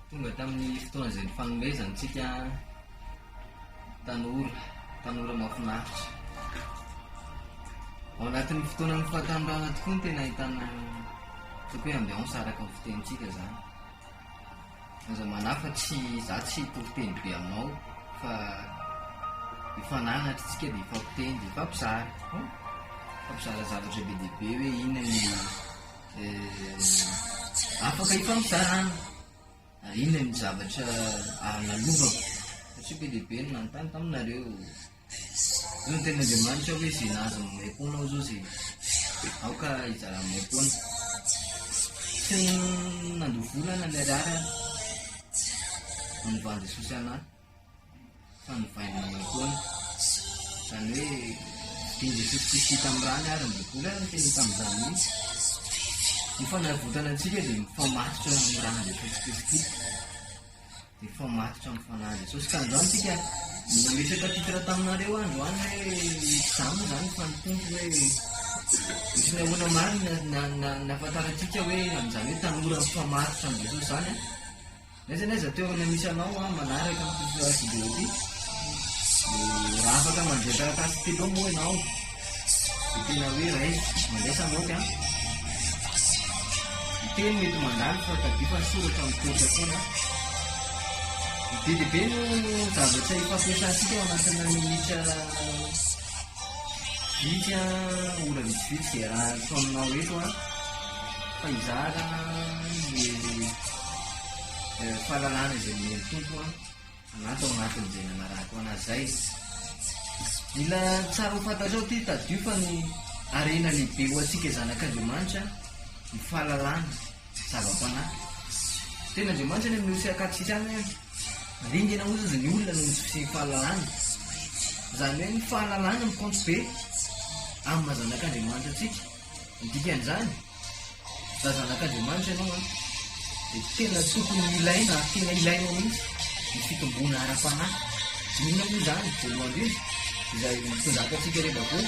Tonga tamin'ny fotoana izay nifanomezana antsika tanora, tanora mahafinaritra. Ao anatin'ny fotoanan'ny fahatanorana tokoa no tena ahitana ataoko hoe ambiance araka ny fitenintsika izany. Aza manahy fa tsy za tsy hitory teny be aminao fa hifananatra tsika dia hifampiteny dia hifampizara. Hifampizara zavatra be dia be hoe inona ny Afaka ifampizarana ary inona ny zavatra nalovako satria be dia be ny nanontany taminareo. Io ny tenin'Andriamanitra hoe izay nahazo maimaim-poana ao zao izay aoka hizara maimaim-poana. Tsy nandoa vola na ny ariary aho nanovan'i Jesosy anahy. fa novaina maimaim-poana. Izany hoe vidian'i Jesosy Kristy tamin'ny rany ary ny Baiboly ary niteny tamin'izany mihitsy. Ny fanavotana antsika dia mifamatotra amin'ny ran'i Jesosy Kristy. Dia mifamatotra amin'ny fanahin'i Jesosy. Ka androany tsika nametraka titre taminareo androany hoe izaho moa izany fa ny Tompo hoe misy ny ahoana marina na nahafantarantsika hoe amin'izany hoe tanora mifamatotra amin'i Jesosy izany an. N'aiza n'aiza toerana misy anao an, manaraka an'ity vidéo ity, dia raha afaka mandray taratasy stylo moa ianao, dia tena hoe raiso, mandraisa naoty an. Ny teny mety mandalo fa tadidio fa ny soratra mitoetra foana. Be dia be no zavatra ifampiasantsika ao anatina minitra vitsy an, ora vitsivitsy izay raha atao aminao eto an, fa hizara ny fahalalana izay nomen'ny Tompo an, anaty ao anatin'izay nanarahako anazy izay. Mila tsara ho fantatrao ity, tadidio fa ny harena lehibe ho antsika zanak'Andriamanitra ny fahalalana zava-panahy. Tena Andriamanitra any amin'ny Hosea 4:6 any hoe ringana hozy izy ny olona noho ny tsy fisian'ny fahalalana. Izany hoe ny fahalalana mikaonty be amin'ny maha zanak'Andriamanitra antsika. Ny dikan'izany, raha zanak'Andriamanitra ianao an, dia tena tokony ilaina ary tena ilainao mihitsy ny fitomboana ara-panahy. Inona moa izany? Voalohany indrindra, izay mitondraka antsika rehetra voa,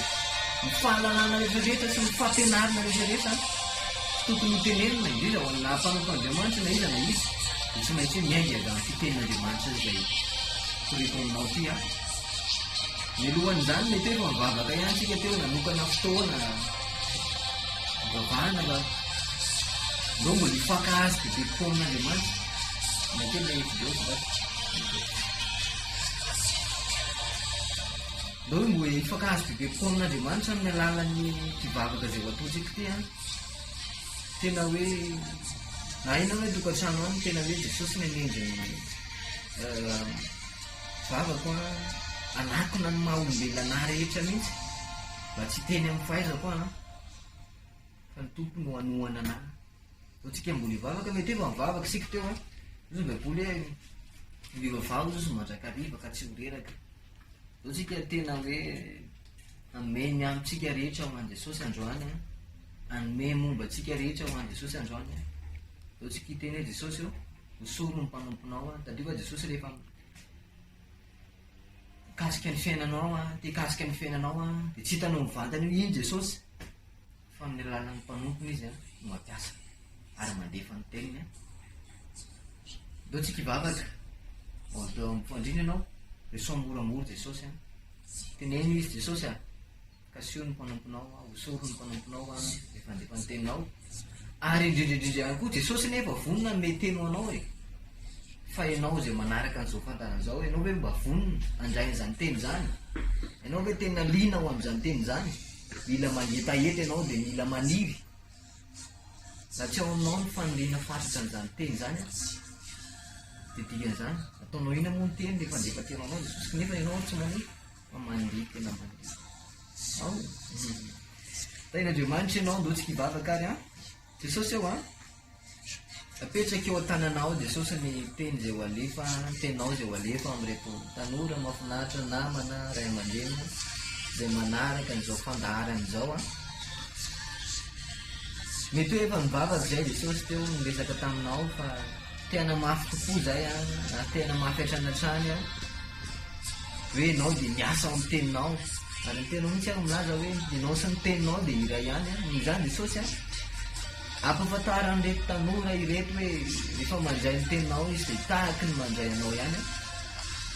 ny fahalalana rehetra rehetra sy ny fampianarana rehetra rehetra tokony ho tenenina, indrindra ho an'ny mpanompon'Andriamanitra na iza na iza, dia tsy maintsy hoe miainga avy amin'ity tenin'Andriamanitra izay toriko aminao ity aho. Mialohan'izany mety hoe efa nivavaka ihany tsika teo, nanokana fotoana nivavahana fa ndao mbola hifankahazo bebe kokoa amin'Andriamanitra. Na kely ilay vidéo azafady. Ndao mbola hifankahazo bebe kokoa amin'Andriamanitra amin'ny alalan'ny ity vavaka izay ho ataontsika ity an. Tena hoe na inona hoe tokantrano any, tena hoe Jesosy no hanendry ny Vavako an, hanakona ny maha olombelona anah rehetra mihitsy mba tsy hiteny amin'ny fahaizako aho an, fa ny Tompo no hanohana anah. Zao tsika mbola hivavaka, mety hoe efa nivavaka isika teo an, hoy ny baiboly hoe mivavaha hoy Jesosy mandrakariva ka tsy ho reraka. Zao tsika tena hoe hanome ny amintsika rehetra ho an'i Jesosy androany an, hanome momba antsika rehetra ho an'i Jesosy androany an. Zao tsika hiteny hoe Jesosy ô, hosory ny mpanomponao an, tadidio fa Jesosy rehefa mikasika ny fiainanao an, te hikasika ny fiainanao an, dia tsy hitanao mivantana io iny Jesosy, fa amin'ny alalan'ny mpanompony izy an, no mampiasa ary mandefa ny teniny an. Ndao tsika hivavaka, ao amin'ny fandriana ianao, resaho moramora Jesosy an, teneno izy Jesosy an. Kasiho ny mpanomponao aho, hosory ny mpanomponao aho, rehefa handefa ny teninao. Ary indrindra indrindra ihany koa, Jesosy anie efa vonona hanome teny ho anao e. Fa ianao izay manaraka an'izao fantana izao, ianao ve mba vonona handray an'izany teny izany? Ianao ve tena liana ho amin'izany teny izany? Mila mangetaheta ianao dia mila maniry. Raha tsy ao aminao ny faniriana fatratra an'izany teny izany, dia dikan'izany, ataonao inona moa ny teny rehefa handefa teny ho anao Jesosy, kanefa ianao tsy maniry? Fa mandeha tena mandeha. Ao. Tahin'Andriamanitra ianao, ndao tsika hivavaka ary an. Jesosy eo an. Apetraka eo an-tananao Jesosy ny teny izay ho alefa, ny teninao izay ho alefa amin'ireto tanora mahafinaritra, namana, ray aman-dreny izay manaraka an'izao fandaharana izao an. Mety hoe efa nivavaka izay Jesosy teo niresaka taminao fa te hanamafy kokoa izay an, ary te hanamafy hatrany hatrany an. Hoe ianao dia miasa ao amin'ny teninao. Ary ny teninao mihitsy ary milaza hoe ianao sy ny teninao dia iray ihany. Noho izany Jesosy an. Ampahafantaro an'ireto tanora ireto hoe rehefa mandray ny teninao izy dia tahaky ny mandray anao ihany an.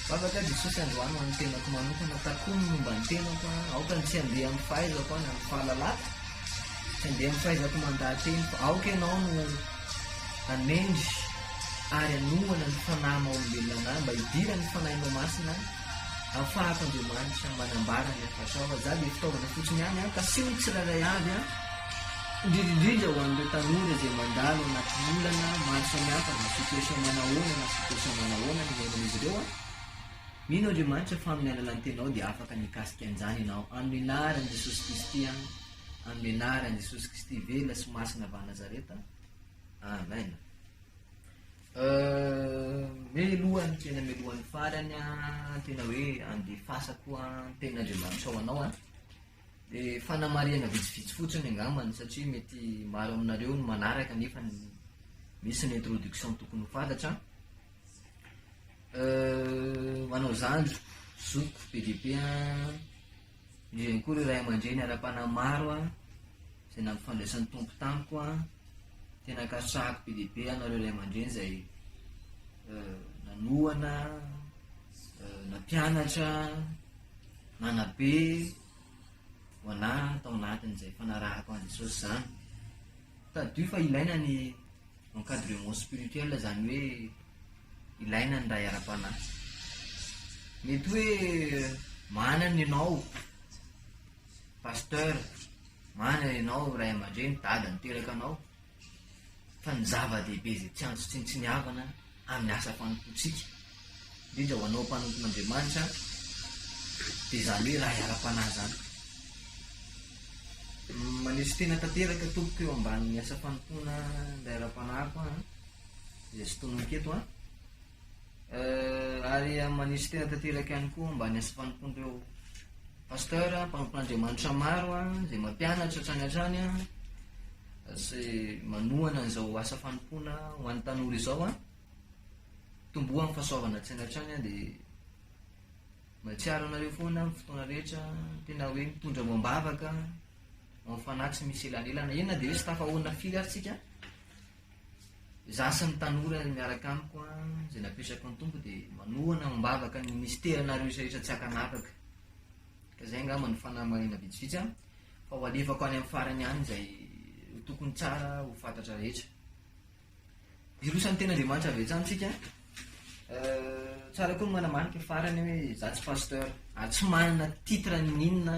Vavaka Jesosy androany ho an'ny tenako manokana, takomy ny momba ny tenako an, aoka ny tsy handeha amin'ny fahaizako an, na ny fahalalako, tsy handeha amin'ny fahaizako mandaha-teny fa aoka ianao no hanendry ary hanohana ny fanahy maha olombelona anah mba hidiran'ny fanahinao masina ahafahako Andriamanitra manambara ny hafatrao fa za dia fitaovana fotsiny ihany an, kasiho ny tsirairay avy an, indrindra indrindra ho an'ireo tanora izay mandalo anaty olana maro samihafa na situation manahoana na situation manahoana ny iainan'izy ireo an, mino Andriamanitra fa amin'ny alalan'ny tenao dia afaka ny hikasika an'izany ianao amin'ny anaran'i Jesosy Kristy an, amin'ny anaran'i Jesosy Kristy velona sy masina avy any Nazareta, amen. Mialohan'ny tena mialohan'ny farany an, tena hoe andefasako an, tenin'Andriamanitra ho anao an, dia fanamarihana vitsivitsy fotsiny angambany satria mety maro aminareo no manaraka nefa misy ny introduction tokony ho fantatra. Ho anao zandriko, zokiko be dia be an, indrindra ihany koa ireo ray aman-dreny ara-panahy maro an, izay nampifandraisan'ny Tompo tamiko an, Tena ankasitrahako be dia be ianareo ray aman-dreny izay nanohana, nampianatra, nanabe ho anah tao anatin'izay fanarahako an'i Jesosy izany. Tadidio fa ilaina ny encadrement spirituel, izany hoe ilaina ny ray ara-panahy. Mety hoe manana ianao Pasteur, manana ianao ray aman-dreny, dada niteraka anao, fa ny zava-dehibe izay tsy azo tsinontsiniavana amin'ny asa fanompoantsika, indrindra ho anao mpanompon'Andriamanitra, dia izany hoe ray ara-panahy izany. Maneso tena tanteraka tompoko eo ambanin'ny asa fanompoana ny ray ara-panahiko aho, izay tsy tononiko eto an. Ary manisy tena tanteraka ihany koa mba ny asa fanompoan'ireo pasteur, mpanompon'Andriamanitra maro izay mampianatra hatrany hatrany sy manohana an'izao asa fanompoana ho an'ny tanora izao. Tomboa amin'ny fahasoavana hatrany hatrany dia mahatsiaro anareo foana amin'ny fotoana rehetra, tena hoe mitondra ao am-bavaka, ao amin'ny fanahy tsy misy elanelana. Eny na dia hoe tsy tafahoana firy ary tsika. Izaho sy ny tanora miaraka amiko izay napetrako ny Tompo dia manohana amim-bavaka ny minisiteranareo rehetra tsy ankanavaka. Ka izay angamba no fanamarihana vitsivitsy an, fa ho alefako any amin'ny farany any izay ho tokony tsara ho fantatra rehetra. Hiroso amin'ny tenin'Andriamanitra avy hatrany tsika. Tsara koa ny manamarika farany hoe izaho tsy pasteur ary tsy manana titre n'inona,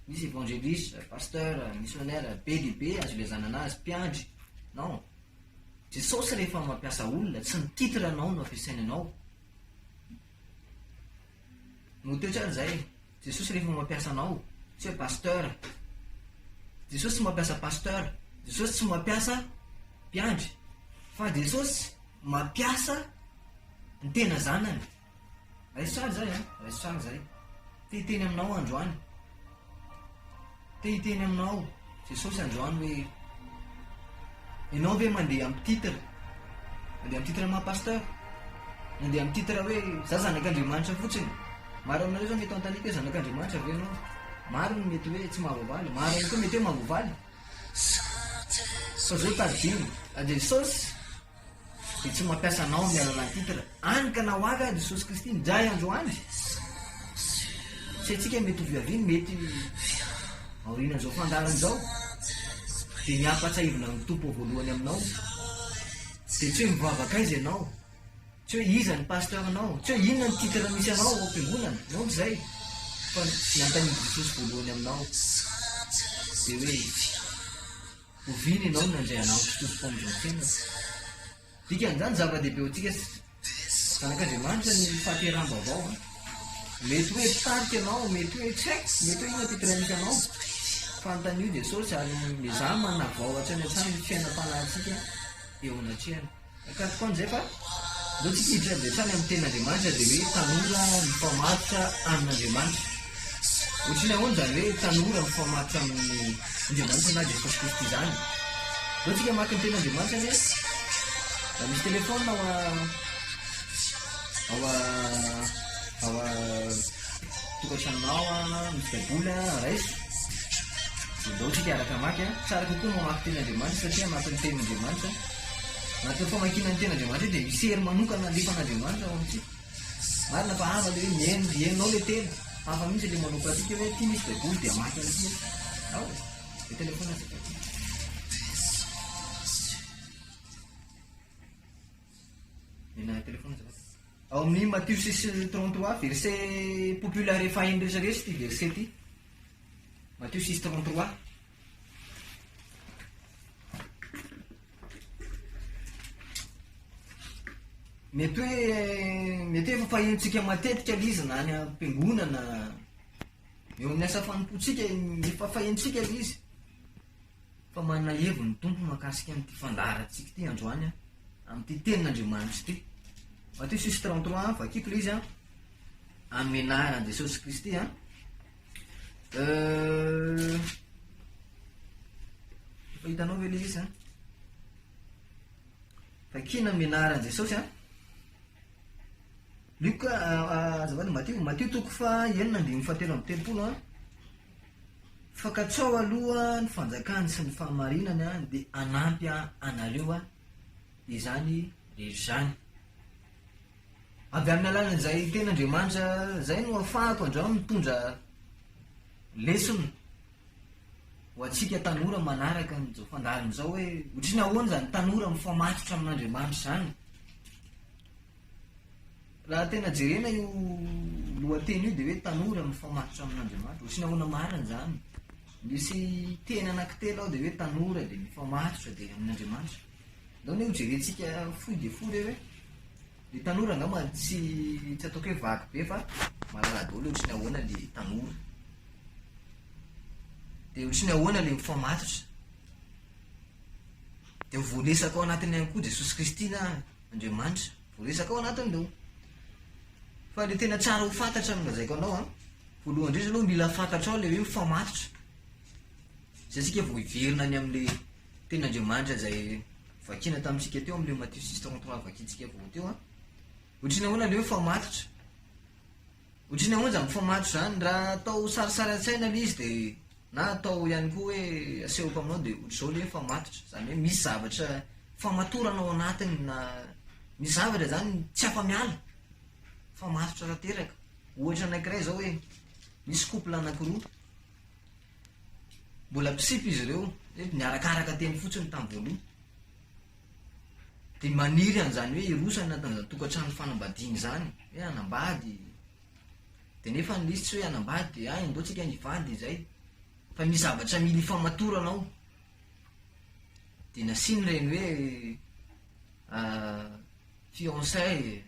misy évangéliste, pasteur, missionnaire, be dia be azo ilazana anazy, mpiandry, non. Jesosy rehefa mampiasa olona, tsy ny titre nao no ampiasainy anao. No teo tsara izay. Jesosy rehefa mampiasa anao, tsy hoe pasteur. Jesosy tsy mampiasa pasteur, Jesosy tsy mampiasa mpiandry, fa Jesosy mampiasa ny tena zanany. Raiso tsara izay an, raiso tsara izay. Te hiteny aminao androany. Te hiteny aminao Jesosy androany hoe ianao ve mandeha amin'ny titre? Mandeha amin'ny titre maha pasteur? Mandeha amin'ny titre hoe za zanak'Andriamanitra fotsiny? Maro aminareo zao mety anontaniako hoe zanak'Andriamanitra ve ianao? Maro ny mety hoe tsy mahavoavaly, maro ihany koa mety hoe mahavoavaly. Fa zao tadidino, Jesosy dia tsy mampiasa anao amin'ny alalan'ny titre. Any ka na ho avy aza Jesosy Kristy indray andro any, tsy haintsika mety ho fiaviany, mety aorianan'izao fandaharana izao, dia ny hampatsiahivina ny Tompo voalohany aminao, dia tsy hoe mivavaka aiza ianao, tsy hoe iza ny pasteur-nao, tsy hoe inona ny titre misy anao ao am-piangonana, non tsy izay, fa ny anontanian'i Jesosy voalohany aminao dia hoe, Oviana ianao no nandray anao ho Tompo-Mpamonjy ny fiainana? Dikan'izany, zava-dehibe ho antsika zanak'Andriamanitra ny fahateraham-baovao. Mety hoe mpitarika ianao, mety hoe tsy haiko, mety hoe inona titre misy anao. Fa anontanio Jesosy ary miezaha manavao hatrany hatrany ny fiainam-panahintsika eo anatrehany. Akatoko any izay fa ndao tsika hiditra avy hatrany amin'ny tenin'Andriamanitra dia hoe tanora mifamatotra amin'Andriamanitra. Ohatry ny ahoana izany hoe tanora mifamatotra amin'ny Andriamanitra na Jesosy Kristy izany? Ndao tsika hamaky ny tenin'Andriamanitra anie. Raha misy téléphone ao a ao a ao a tokantranonao a, misy baiboly a, raiso. Dia ndao tsika hiaraka hamaky a. Tsara kokoa ny mamaky tenin'Andriamanitra satria anatin'ny tenin'Andriamanitra, anatin'ny famakiana ny tenin'Andriamanitra io dia misy hery manokana alefan'Andriamanitra ao amintsika. Marina fa hafa ilay hoe mihaino, henonao ilay teny, hafa mihitsy ilay manao pratique hoe ity misy baiboly dia hamaky an'ity aho. Ao e. Ilay téléphone azafady. Mena téléphone azafady. Ao amin'ny Matio 6:33, verset populaire efa hain'ny rehetra rehetra ity verset ity. Matio 6:33. Mety hoe mety hoe efa fahenontsika matetika ilay izy na any am-piangonana, eo amin'ny asa fanompoantsika efa fahenontsika ilay izy. Fa manana heviny ny Tompo mahakasika an'ity fandaharantsika ity androany an, amin'ity tenin'Andriamanitra ity. Matio 6:33, vakiko ilay izy an, amin'ny anaran'i Jesosy Kristy an. Euh, efa hitanao ve ilay izy an? Vakina amin'ny anaran'i Jesosy an. Lioka, azafady Matio, Matio toko faha enina andininy fahatelo amby telopolo an. Fa katsao aloha ny fanjakany sy ny fahamarinany an, dia hanampy anareo izany rehetra izany. Avy amin'ny alalan'izay tenin'Andriamanitra izay no ahafahako androany mitondra lesona ho antsika tanora manaraka an'izao fandaharana izao hoe ohatry ny ahoana izany tanora mifamatotra amin'Andriamanitra izany. Raha tena jerena io lohateny io dia hoe tanora mifamatotra amin'Andriamanitra. Ohatry ny ahoana marina izany? Misy teny anankitelo ao dia hoe tanora dia mifamatotra dia amin'Andriamanitra. Ndao anie ho jerentsika fohy dia fohy re hoe ny tanora angamba tsy tsy ataoko hoe vaky be fa mahalala daholo ohatry ny ahoana le tanora. Dia ohatry ny ahoana le mifamatotra. Dia voaresaka ao anatiny ihany koa Jesosy Kristy na Andriamanitra. Voaresaka ao anatiny ireo. Fa le tena tsara ho fantatra no lazaiko anao an. Voalohany indrindra aloha mila fantatrao le hoe mifamatotra. Izay tsika vao hiverina any amin'le Tenin'Andriamanitra izay vakiana tamintsika teo amin'ilay Matio 6:33 vakintsika vao teo an. Ohatry ny ahoana ilay hoe mifamatotra? Ohatry ny ahoana izany mifamatotra izany? Raha atao sarisary an-tsaina ilay izy dia na atao ihany koa hoe asehoko aminao dia ohatr'izao ilay hoe mifamatotra. Izany hoe misy zavatra famatorana ao anatiny na misy zavatra izany tsy afa-miala. Mifamatotra tanteraka. Ohatra anankiray izao hoe misy couple anankiroa. Mbola mpisipa izy ireo, hoe niarakaraka teny fotsiny tamin'ny voalohany. Dia maniry an'izany hoe hiroso any anatin'izany tokantrano fanambadiana izany, hoe hanambady. Dia nefa ny izy tsy hoe hanambady dia ah, ndao tsika hivady izay. Fa misy zavatra mila ifamatorana ao. Dia nasiany ireny hoe fiançailles,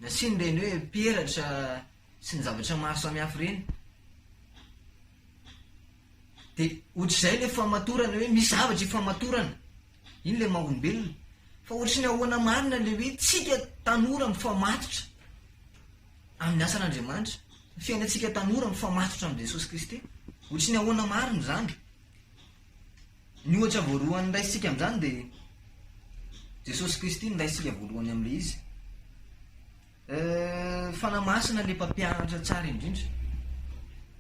nasiany ireny hoe peratra sy ny zavatra maro samihafa ireny. Dia ohatr'izay ilay famatorana hoe misy zavatra ifamatorana. Iny ilay maha olombelona. Fa ohatry ny ahoana marina ilay hoe tsika tanora mifamatotra amin'ny asan'Andriamanitra. Ny fiainantsika tanora mifamatotra amin'i Jesosy Kristy. Ohatry ny ahoana marina izany. Ny ohatra voalohany raisintsika amin'izany dia Jesosy Kristy no raisintsika voalohany amin'ilay izy. Eh, Fanahy Masina le mpampianatra tsara indrindra.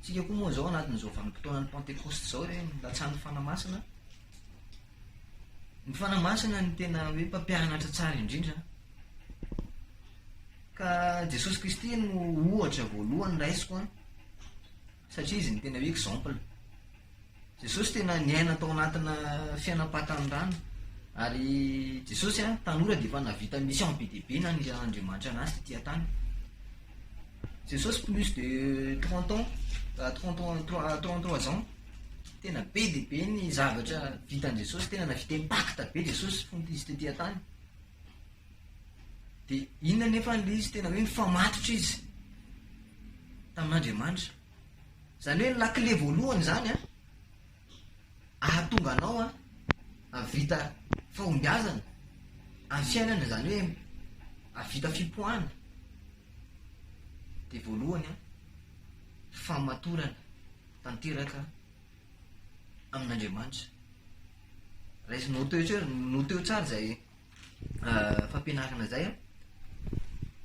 Tsika koa moa zao anatin'izao vanim-potoanan'ny Pentekoste izao re latsahan'ny Fanahy Masina. Ny Fanahy Masina no tena hoe mpampianatra tsara indrindra. Ka Jesosy Kristy no ohatra voalohany raisiko an, satria izy no tena hoe exemple. Jesosy tena niaina tao anatina fiainam-pahatanorana ary Jesosy a, tanora dia efa nahavita mission be dia be nanirahan'Andriamanitra anazy tety an-tany. Jesosy plus de 30 ans, 30 ans, 33 ans, tena be dia be ny zavatra vitan'i Jesosy, tena nahavita impact be Jesosy fony izy tety an-tany. Dia inona nefa ilay izy tena hoe nifamatotra izy tamin'Andriamanitra. Izany hoe ny lakile voalohany izany an, ahatonga anao an, hahavita fahombiazana amin'ny fiainana, izany hoe hahavita fipoahana, dia voalohany an, fahamatorana tanteraka amin'Andriamanitra. Raisinao teo noteo tsara izay fampianarana izay an.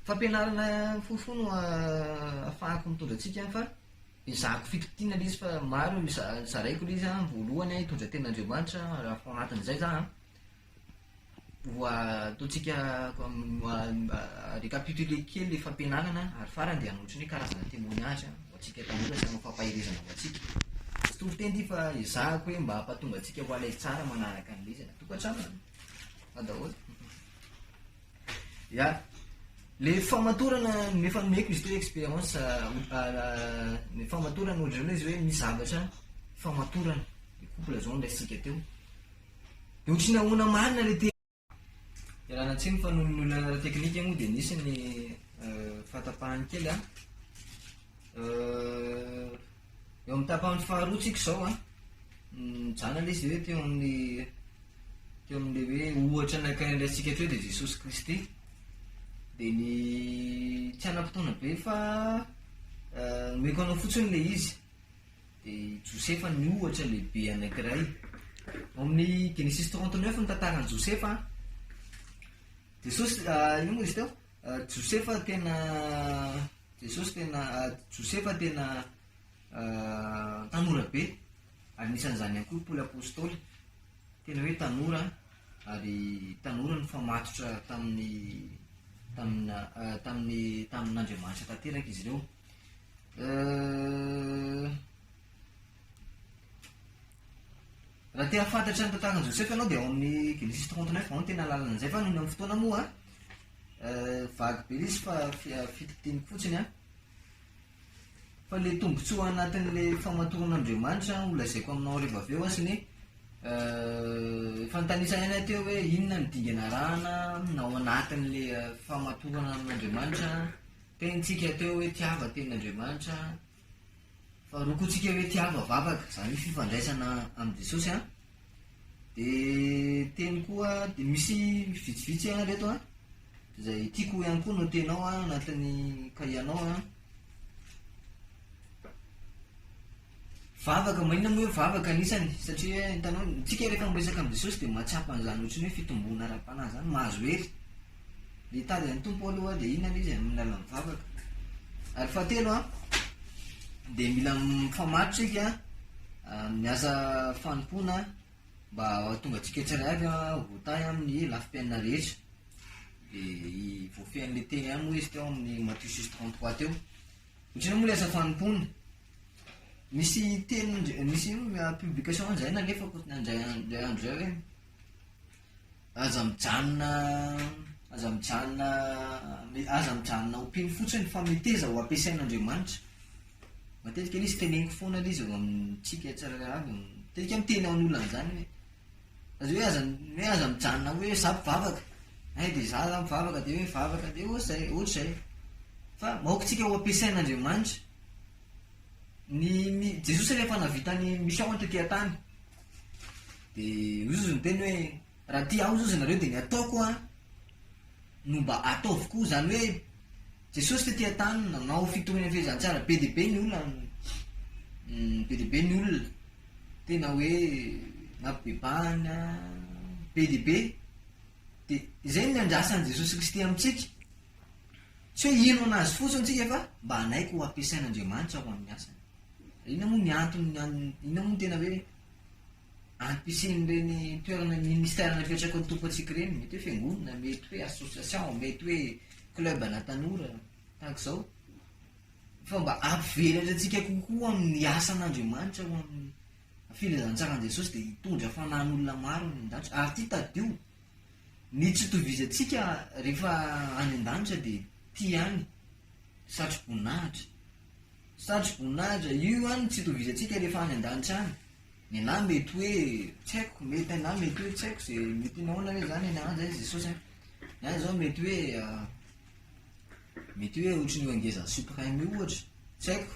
Fampianarana fohifohy no ahafahako mitondra antsika fa. Ezahako fitokiana ilay izy fa maro zaraiko ilay izy an, voalohany an hitondra tenin'Andriamanitra raha ao anatin'izay za an, ho ataontsika récapituler kely ilay fampianarana ary farany dia hanao ohatran'ny hoe karazana témoignage ho antsika tanora sy hanao fampaherezana ho antsika. Tsy toriteny ity fa ezahako hoe mba hampatonga antsika ho à l'aise tsara manaraka an'ilay izy any an-tokantrano an. Fa daholo. Ya. Le famatorana efa nomeko izy teo expérience ny famatorana ohatr'izany izy hoe misy zavatra famatorana. Le couple zao ndraisintsika teo. De ohatry ny ahoana marina le te Ialana tsiny fa noho ny olana ara-teknika moa dia nisy ny fahatapahany kely an. Eo amin'ny tapany faharoa tsika izao an. Mijanona ilay izy hoe teo amin'ny teo amin'ilay hoe ohatra anankiray andraisintsika hatreo dia Jesosy Kristy. Dia ny tsy hanam-potoana be fa nomeko anao fotsiny ilay izy. Dia i Josefa ny ohatra lehibe anankiray. Ao amin'ny Genesis 39 ny tantaran'i Josefa. Jesosy, inona moa izy teo? Josefa tena Jesosy tena Josefa tena tanora be, ary anisan'izany ihany koa i Paoly Apostoly. Tena hoe tanora ary tanora nifamatotra tamin'ny tamina tamin'ny tamin'Andriamanitra tanteraka izy ireo. Raha te hahafantatra ny tantaran'i Josefa ianao dia ao amin'ny Genesis 39 ao no tena ahalalana an'izay fa noho ny amin'ny fotoana moa vague be ilay izy fa fitipiteniko fotsiny an. Fa ilay tombontsoa anatin'ilay famatoran'Andriamanitra ho lazaiko aminao rehefa avy eo sy ny efa nitanisa ihany aho teo hoe inona ny dingana arahana ao anatin'ilay famatorana amin'Andriamanitra. Tenintsika teo hoe tiava tenin'Andriamanitra. Faharoa koa tsika hoe tiava vavaka, izany hoe fifandraisana amin'i Jesosy an. Dia teny koa, dia misy vitsivitsy an reto an, izay tiako ihany koa notenao an anatin'ny kahianao an. Vavaka, maninona moa hoe vavaka anisany? Satria hitanao, tsika rehefa miresaka amin'i Jesosy dia mahatsapa an'izany ohatran'ny hoe fitomboana ara-panahy izany, mahazo hery. Ny hitady an'ny Tompo aloha dia inona ilay izy? Amin'ny alalan'ny vavaka. Ary fahatelo an, dia mila mifamatotra isika amin'ny asa fanompoana mba hahatonga antsika tsirairay avy ho tahy amin'ny lafim-piainana rehetra. Dia voafehin'ilay teny ihany moa izy teo amin'ny Matio 6:33 teo. Ohatrinona moa ilay asa fanompoana? Misy teny, misy publication izay nalefako indray andro izay hoe Aza mijanona, aza mijanona, aza mijanona ho mpino fotsiny fa meteza ho ampiasain'Andriamanitra. Matetika ilay izy teneniko foana ilay izy eo amintsika tsirairay avy, matetika miteny amin'olona an'izany hoe, aza hoe aza hoe aza mijanona hoe za mpivavaka, hay dia za za mivavaka dia hoe mivavaka dia ohatr'izay, ohatr'izay. Fa aoka tsika ho ampiasain'Andriamanitra. Ny ny Jesosy rehefa nahavita ny mission tety an-tany, Dia hoy Jesosy niteny hoe, Raha tia Ahy hozy nareo dia ny ataoko an no mba ataovy koa. Izany hoe Jesosy tety an-tany nanao fitoriana filazantsara be dia be ny olona, be dia be ny olona tena hoe nampibebahana be dia be. Dia izay no niandrasan'i Jesosy Kristy amintsika. Tsy hoe hino an'Azy fotsiny tsika fa mba hanaiky ho ampiasain'Andriamanitra ho amin'ny asany. Inona moa ny antony, inona moa no tena hoe antom-pisian'ireny toerana ministère napetraky ny Tompo antsika ireny, mety hoe fiangonana, mety hoe association, mety hoe club ana tanora, tahaka izao. Fa mba hampivelatra antsika kokoa amin'ny asan'Andriamanitra ho amin'ny filazantsaran'i Jesosy dia hitondra fanahin'olona maro any an-danitra. Ary ity tadidio, ny tsy itovizantsika rehefa any an-danitra dia ity ihany, satroboninahitra. Satroboninahitra, io ihany no tsy itovizantsika rehefa any an-danitra any. Ny anah mety hoe tsy haiko, mety anah mety hoe tsy haiko ze mety nahoana hoe zany ny anah zay Jesosy an. Ny ahy zao mety hoe mety hoe ohatran'io angezan'ny supreme io ohatra, tsy haiko.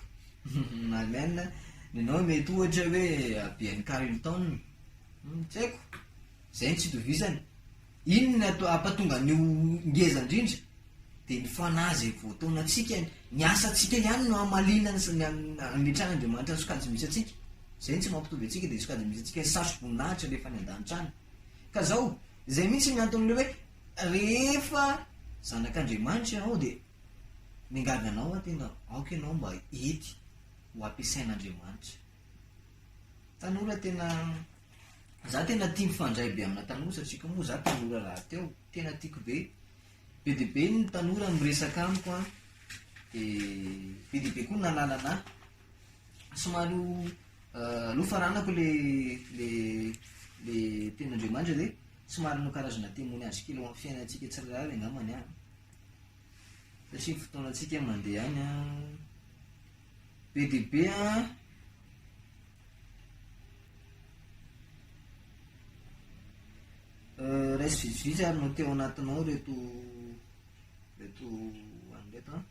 Amen. Ny anao mety ohatra hoe haben'i Carlton, tsy haiko. Zay no tsy itovizany. Inona no hampatonga an'io ngeza indrindra? Dia ny fanahy izay voataona antsika, ny asantsika ihany no hamaliana ny hametrahan'Andriamanitra ny sokajy misy antsika. Izay no tsy mampitovy antsika dia ny sokajy misy antsika ny satro-boninahitra rehefa any an-danitra any. Ka izao, izay mihitsy ny anton'ilay hoe rehefa zanak'Andriamanitra ianao dia miangavy anao aho tena aoka ianao mba hety. ho ampiasain'Andriamanitra. Tanora tena, za tena tia mifandray be amina tanora satria koa moa za tanora rahateo, tena tiako be. Be dia be ny tanora miresaka amiko an, dia be dia be koa ny nahalala anah. Somary ho aloha faranako le le le tenin'Andriamanitra dia somary hanao karazana témoignage kely eo amin'ny fiainantsika tsirairay avy angambany aho. Satria ny fotoanantsika mandeha any an. Be dia be an. Raiso vitsivitsy ary no teo anatinao reto reto any reto an.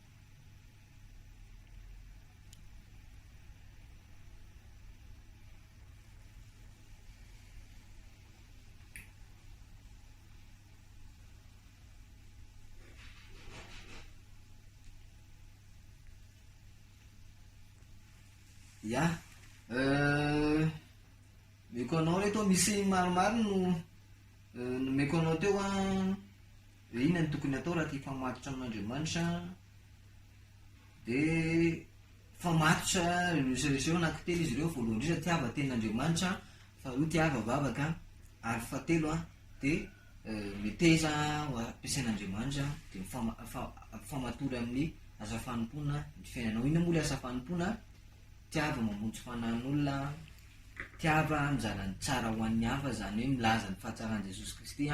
Ya, omeko anao reto misy maromaro no nomeko anao teo an, hoe inona no tokony atao raha te hifamatotra amin'Andriamanitra. Dia mifamatotra ireo anankitelo izy ireo, voalohany indrindra tiava tenin'Andriamanitra, faharoa tiava vavaka, ary fahatelo dia meteza ho ampiasain'Andriamanitra, dia mifamatory amin'ny asa fanompoana ny fiainanao. Inona moa ilay asa fanompoana? Tiava mamonjy fanahin'olona, tiava mizara ny tsara ho an'ny hafa, izany hoe milaza ny fahatsaran'i Jesosy Kristy.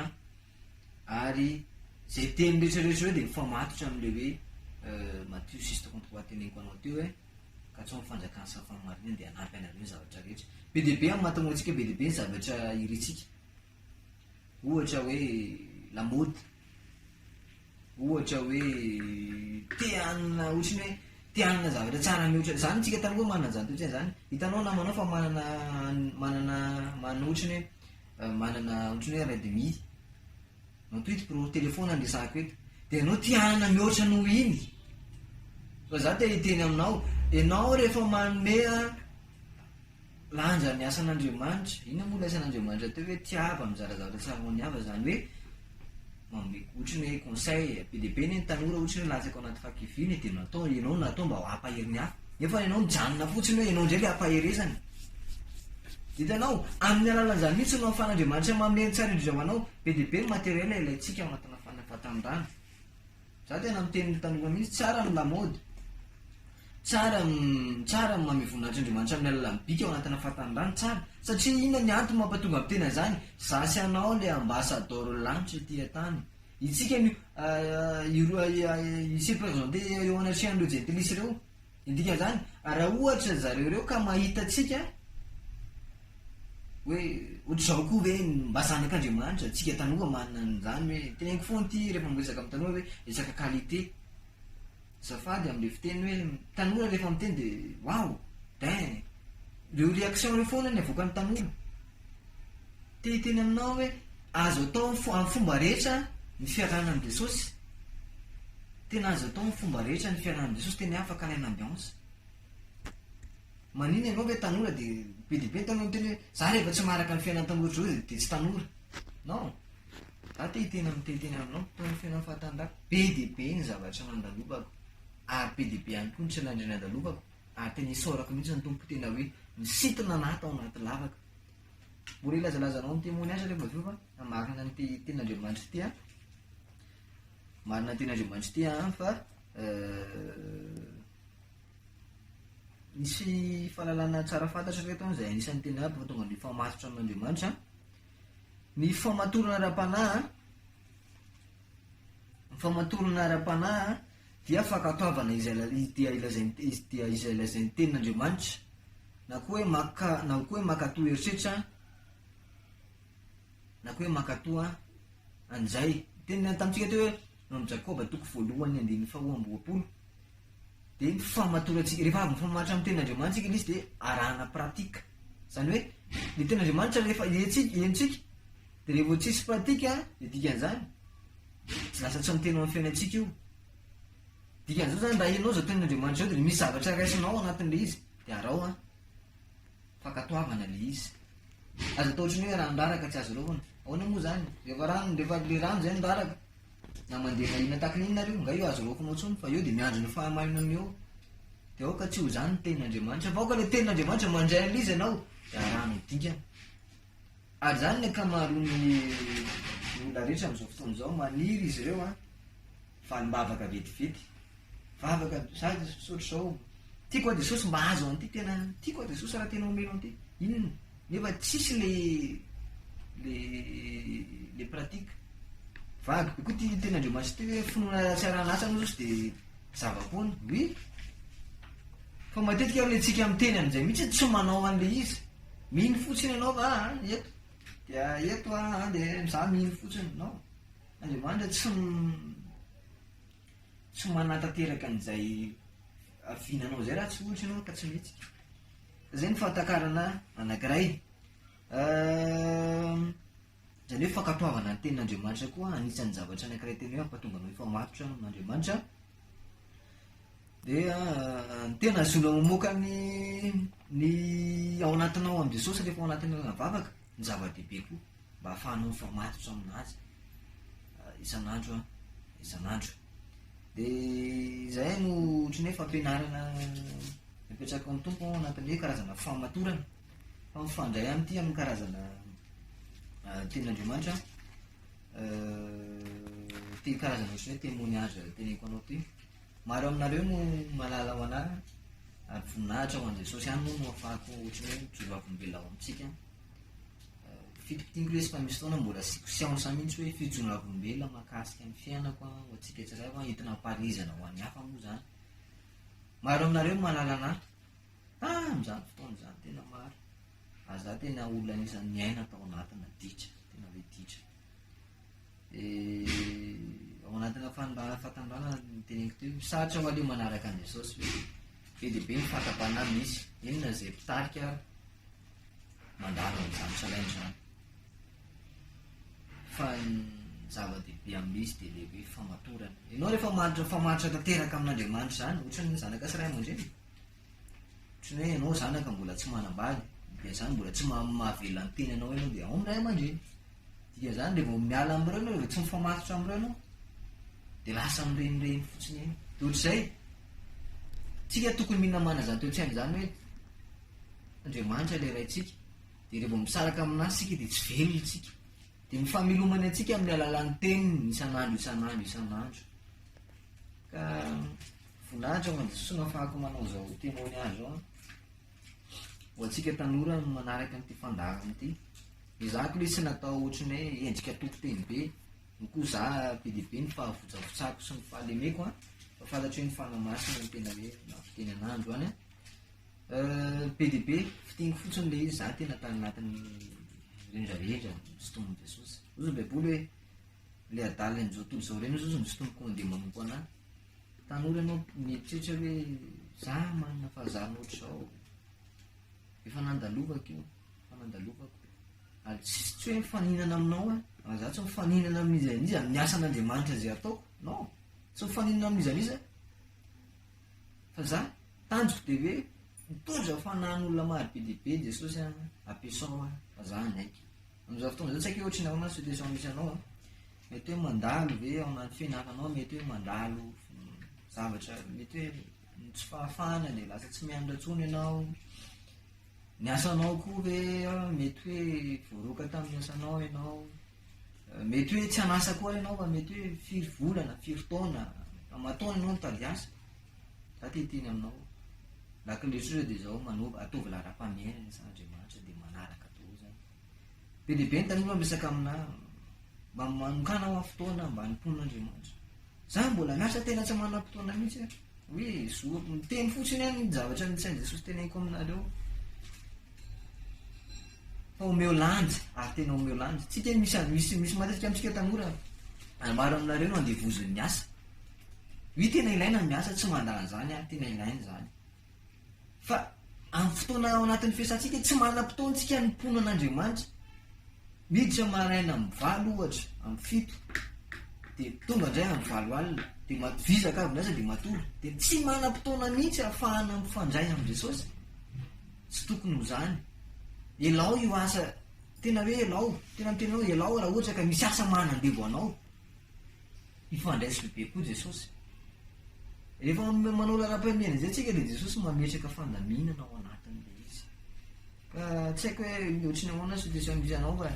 Ary izay teny rehetra rehetra ireo dia mifamatotra amin'ilay hoe Matio 6,33 teneniko anao teo hoe katsao ny fanjakany sy ny fahamarinany dia hanampy anareo ny zavatra rehetra. Be dia be amin'ny mahatonga antsika be dia be ny zavatra irintsika. Ohatra hoe lamaody, ohatra hoe te hanana ohatry ny hoe te hanana zavatra tsara mihoatra izany tsika taloha manana izany toe-tsaina izany. Hitanao namanao fa manana manana manana ohatry ny hoe Manana ohatran'ny hoe Redmi Note 8 Pro, telephone no resahako eto, dia ianao tia hanana mihoatra noho iny. Fa za te hiteny aminao, ianao rehefa manome lanja ny asan'Andriamanitra, inona moa ilay asan'Andriamanitra teo hoe tiava mizara zavatra tsara ho an'ny hafa, izany hoe manome ohatran'ny hoe conseil, be dia be anie ny tanora ohatran'ny hoe latsaka ao anaty fahakiviana e, dia natao, ianao no natao mba hampahery ny hafa. Nefa ianao mijanona fotsiny hoe ianao indray ilay ampaherezana. Hitanao, amin'ny alalan'izany mihitsy no ahafahan'Andriamanitra manome ny tsara indrindra ho anao. Be dia be ny matériel ilaintsika ao anatina fahatanirana. Za tena miteny ny tanora mihitsy, tsara ny lamaody, tsara ny tsara ny manome voninahitr'Andriamanitra amin'ny alalan'ny bika ao anatina fahatanirana, tsara. Satria inona ny antony mampatonga miteny an'izany? Za sy anao ilay ambasadaoron'ny lanitra ety an-tany. Isika no hi-se présenter eo anatrehan'ireo jentilisa ireo. Ny dikan'izany, raha ohatra zareo ireo ka mahita antsika hoe ohatr'izao koa ve mba zanak'Andriamanitra, tsika tanora manana an'izany hoe, teneniko foana ity rehefa miresaka amin'ny tanora hoe resaka qualité. Azafady amin'ilay fiteny hoe tanora rehefa miteny dia waouh, dain, ireo réaction ireo foana ny avoakan'ny tanora. Te hiteny aminao hoe azo atao amin'ny fomba rehetra ny fiarahana amin'i Jesosy. Tena azo atao amin'ny fomba rehetra ny fiarahana amin'i Jesosy, tena afaka alaina ambiance. Maninona ianao ve tanora dia be dia be ny tanora miteny hoe za rehefa tsy maharaka ny fiainan'ny tanora ohatr'izao dia tsy tanora. Non. Za te hiteny te hiteny aminao, teo amin'ny fiainan'ny fahatanorako, be dia be ny zavatra nandalovako ary be dia be ihany koa ny tsy nandre nandalovako ary tena isaorako mihitsy ny Tompo tena hoe nisintona anah tao anaty lavaka. Mbola hilazalaza anao ny témoignage rehefa avy eo fa marina ny tenin'Andriamanitra ity an. Marina ny tenin'Andriamanitra ity an fa misy fahalalana tsara fantatra reto an izay anisan'ny tena mahatonga ny mifamatotra amin'Andriamanitra. Ny famatorana ara-panahy, ny famatorana ara-panahy dia fankatoavana izay dia ilazain'ny dia izay lazain'ny tenin'Andriamanitra na koa hoe maka na koa hoe mankatò eritreritra na koa hoe mankatò an'izay teniny tamintsika teo hoe eo amin'i Jakoba toko voalohany andininy faharoa amby 20 dia ny famatorantsika rehefa avy mifamatotra amin'ny tenin'Andriamanitra isika ilay izy dia arahana pratique izany hoe ny tenin'Andriamanitra rehefa hentsika henontsika dia rehefa tsisy pratique dia dikan'izany Tsy lasa tsy miteny ao amin'ny fiainantsika io. Dikan'izao zany raha ianao izao tenin'Andriamanitra izao dia misy zavatra raisinao ao anatin'ilay izy dia araho an. Fankatoavana ilay izy. Aza atao ohatran'ny hoe rano raraka tsy azo raofina. Ahoana moa zany? Rehefa rano, rehefa ilay rano izay no raraka, na mandeha na inona tahaka ny inona ary io, nga io azo raofinao intsony fa eo dia miandry ny fahamarinana eo. Dia aoka tsy ho izany ny tenin'Andriamanitra, fa aoka ilay tenin'Andriamanitra mandray an'ilay izy ianao, dia arahanao dingana. Ary izany ny ankamaroan'ny olona rehetra amin'izao fotoana izao, maniry izy ireo an, valim-bavaka vetivety. Vavaka, za misaotra izao, tiako aho Jesosy mba ahazo an'ity, tena tiako aho Jesosy raha tena omenao an'ity. Inona? Nefa tsisy le le le pratique. Vague be koa ity tenin'Andriamanitra ity hoe finoana tsy arahana asa moa Jesosy dia zava-poana. Oui. Fa matetika ary le tsika miteny an'izay mihitsy tsy manao an'le izy. Mino fotsiny ianao va an, eto. Dia eto an, dia za mino fotsiny. Non. Andriamanitra tsy tsy manatanteraka an'izay vinanao izay raha tsy ohatra ianao ka tsy mihetsika. Izay ny fahatakarana anankiray. Izany hoe fankatoavana ny tenin'Andriamanitra koa anisan'ny zavatra anankiray tena hoe hampatonga anao hifamatotra amin'Andriamanitra. Dia ny tena ahazoana mamoaka ny ny ao anatinao amin'i Jesosy rehefa ao anatin'ny lalana vavaka ny zava-dehibe koa mba hahafahanao mifamatotra aminazy isan'andro isan'andro. Dia izay no ohatran'ny hoe fampianarana napetraka ny Tompo ao anatin'ny hoe karazana fahamatorana fa mifandray amin'ity amin'ny karazana tenin'Andriamanitra ity karazana ohatran'ny hoe témoignage teneniko anao ity. Maro aminareo no mahalala ho anah ary voninahitra ho an'i Jesosy ihany moa no ahafahako ohatran'ny hoe mijoro vavolombelona ao amintsika. Fitipitiako ilay izy fa misy fotoana mbola asiako siansa mihitsy hoe fijoroana vavolombelona mahakasika ny fiainako ho antsika tsirairay entina hampaharizana ho an'ny hafa moa izany. Maro aminareo no mahalala anah tamin'izany fotoana izany, tena maro. Ary za tena olona anisan'ny niaina tao anatina ditra, tena hoe ditra. Dia ao anatina fahatanorana no teneniko teo, sarotra ho aleo manaraka an'i Jesosy hoe be dia be ny fakam-panahy misy, inona izay mpitarika ary mandalo an'izany challenge izany. Fa ny zava-dehibe amin'izy dia ilay hoe famatorana. Ianao rehefa mahantra mifamatotra tanteraka amin'Andriamanitra izany, ohatran'ny zanaka sy ray aman-dreny. Ohatran'ny hoe ianao zanaka mbola tsy manambady, dia izany mbola tsy mahavelona ny tenanao ianao dia ao amin'ny ray aman-dreny. Dikan'izany rehefa vao miala amin'ireo ianao, rehefa tsy mifamatotra amin'ireo ianao, dia lasa mirenireny fotsiny eny. Dia ohatr'izay, tsika tokony mihinamana izany toe-tsaina izany hoe Andriamanitra ilay Raintsika, dia rehefa vao misaraka aminazy isika dia tsy velona isika. Dia mifamelomany antsika amin'ny alalan'ny teniny isan'andro isan'andro isan'andro. Ka voninahitra ho an'i Jesosy no ahafahako manao izao témoignage izao. Ho antsika tanora no manaraka an'ity fandaharana ity. Ezahako ilay tsy natao ohatran'ny hoe endrika toriteny be, no koa za be dia be ny fahavotsavotsako sy ny fahalemeko an, fa fantatro hoe ny Fanahy Masina no tena hoe mampiteny anah androany an. Be dia be, fintiniko fotsiny ilay izy, za tena tany anatin'ny rendrarendra nosintomin'i Jesosy. Hoy ny Baiboly hoe ilay adala amin'izao tontolo izao ireny hozy nosintomiko handeha manompo anah. Tanora ianao mieritreritra hoe za manana fahazarana ohatr'izao. Efa nandalovako io, efa nandalovako. Ary tsisy tsy hoe mifaninana aminao aho, ary za tsy mifaninana amin'iza n'iza amin'ny asan'Andriamanitra izay ataoko. Non, tsy mifaninana amin'iza n'iza. Fa za tanjoko dia hoe mitondra fanahin'olona maro be dia be Jesosy an, ampiasao aho fa za hanaiky. Amin'izao fotoana izao tsy haiko hoe ohatry ny ahoana ny situation misy anao an. Mety hoe mandalo ve ao anaty fianaranao, mety hoe mandalo zavatra, mety hoe ny tsy fahafahana dia lasa tsy mianatra intsony ianao. Ny asanao koa ve mety hoe voaroaka tamin'ny asanao ianao. Mety hoe tsy an'asa koa ianao fa mety hoe firy volana, firy taona, aman-taona ianao mitady asa. Za te hiteny aminao, lakile tsotra dia izao, manova, ataovy laharam-pahamehana ny asan'Andriamanitra dia manaraka daholo izany. Be dia be ny tanora miresaka aminà, mba manokàna hoa fotoana mba hanompoana an'Andriamanitra. Za mbola miasa tena tsy manam-potoana mihitsy aho. Hoe zo, miteny fotsiny aho ny zavatra nitsain'i Jesosy teneniko aminareo. Fa omeo lanja, ary tena omeo lanja. Tsika misy misy misy matetika amintsika tanora, ary maro aminareo no andevozin'ny asa. Oui tena ilaina ny miasa, tsy mandà an'izany aho, tena ilaina izany. Fa amin'ny fotoana ao anatin'ny fiasantsika, tsy manam-potoana tsika hanompoana an'Andriamanitra. Miditra maraina amin'ny valo ohatra, amin'ny fito, dia tonga indray amin'ny valo alina, dia vizaka avy miasa dia matory. Dia tsy manam-potoana mihitsy ahafahana mifandray amin'i Jesosy. Tsy tokony ho izany. Elao io asa, tena hoe elao, tena miteny anao elao raha ohatra ka misy asa manandevo anao. Ifandraiso bebe koa Jesosy. Rehefa manao laharam-pahamehana izay tsika dia Jesosy mametraka fandaminana ao anatin'ilay izy. Ka tsy haiko hoe ohatry ny ahoana situation misy anao fa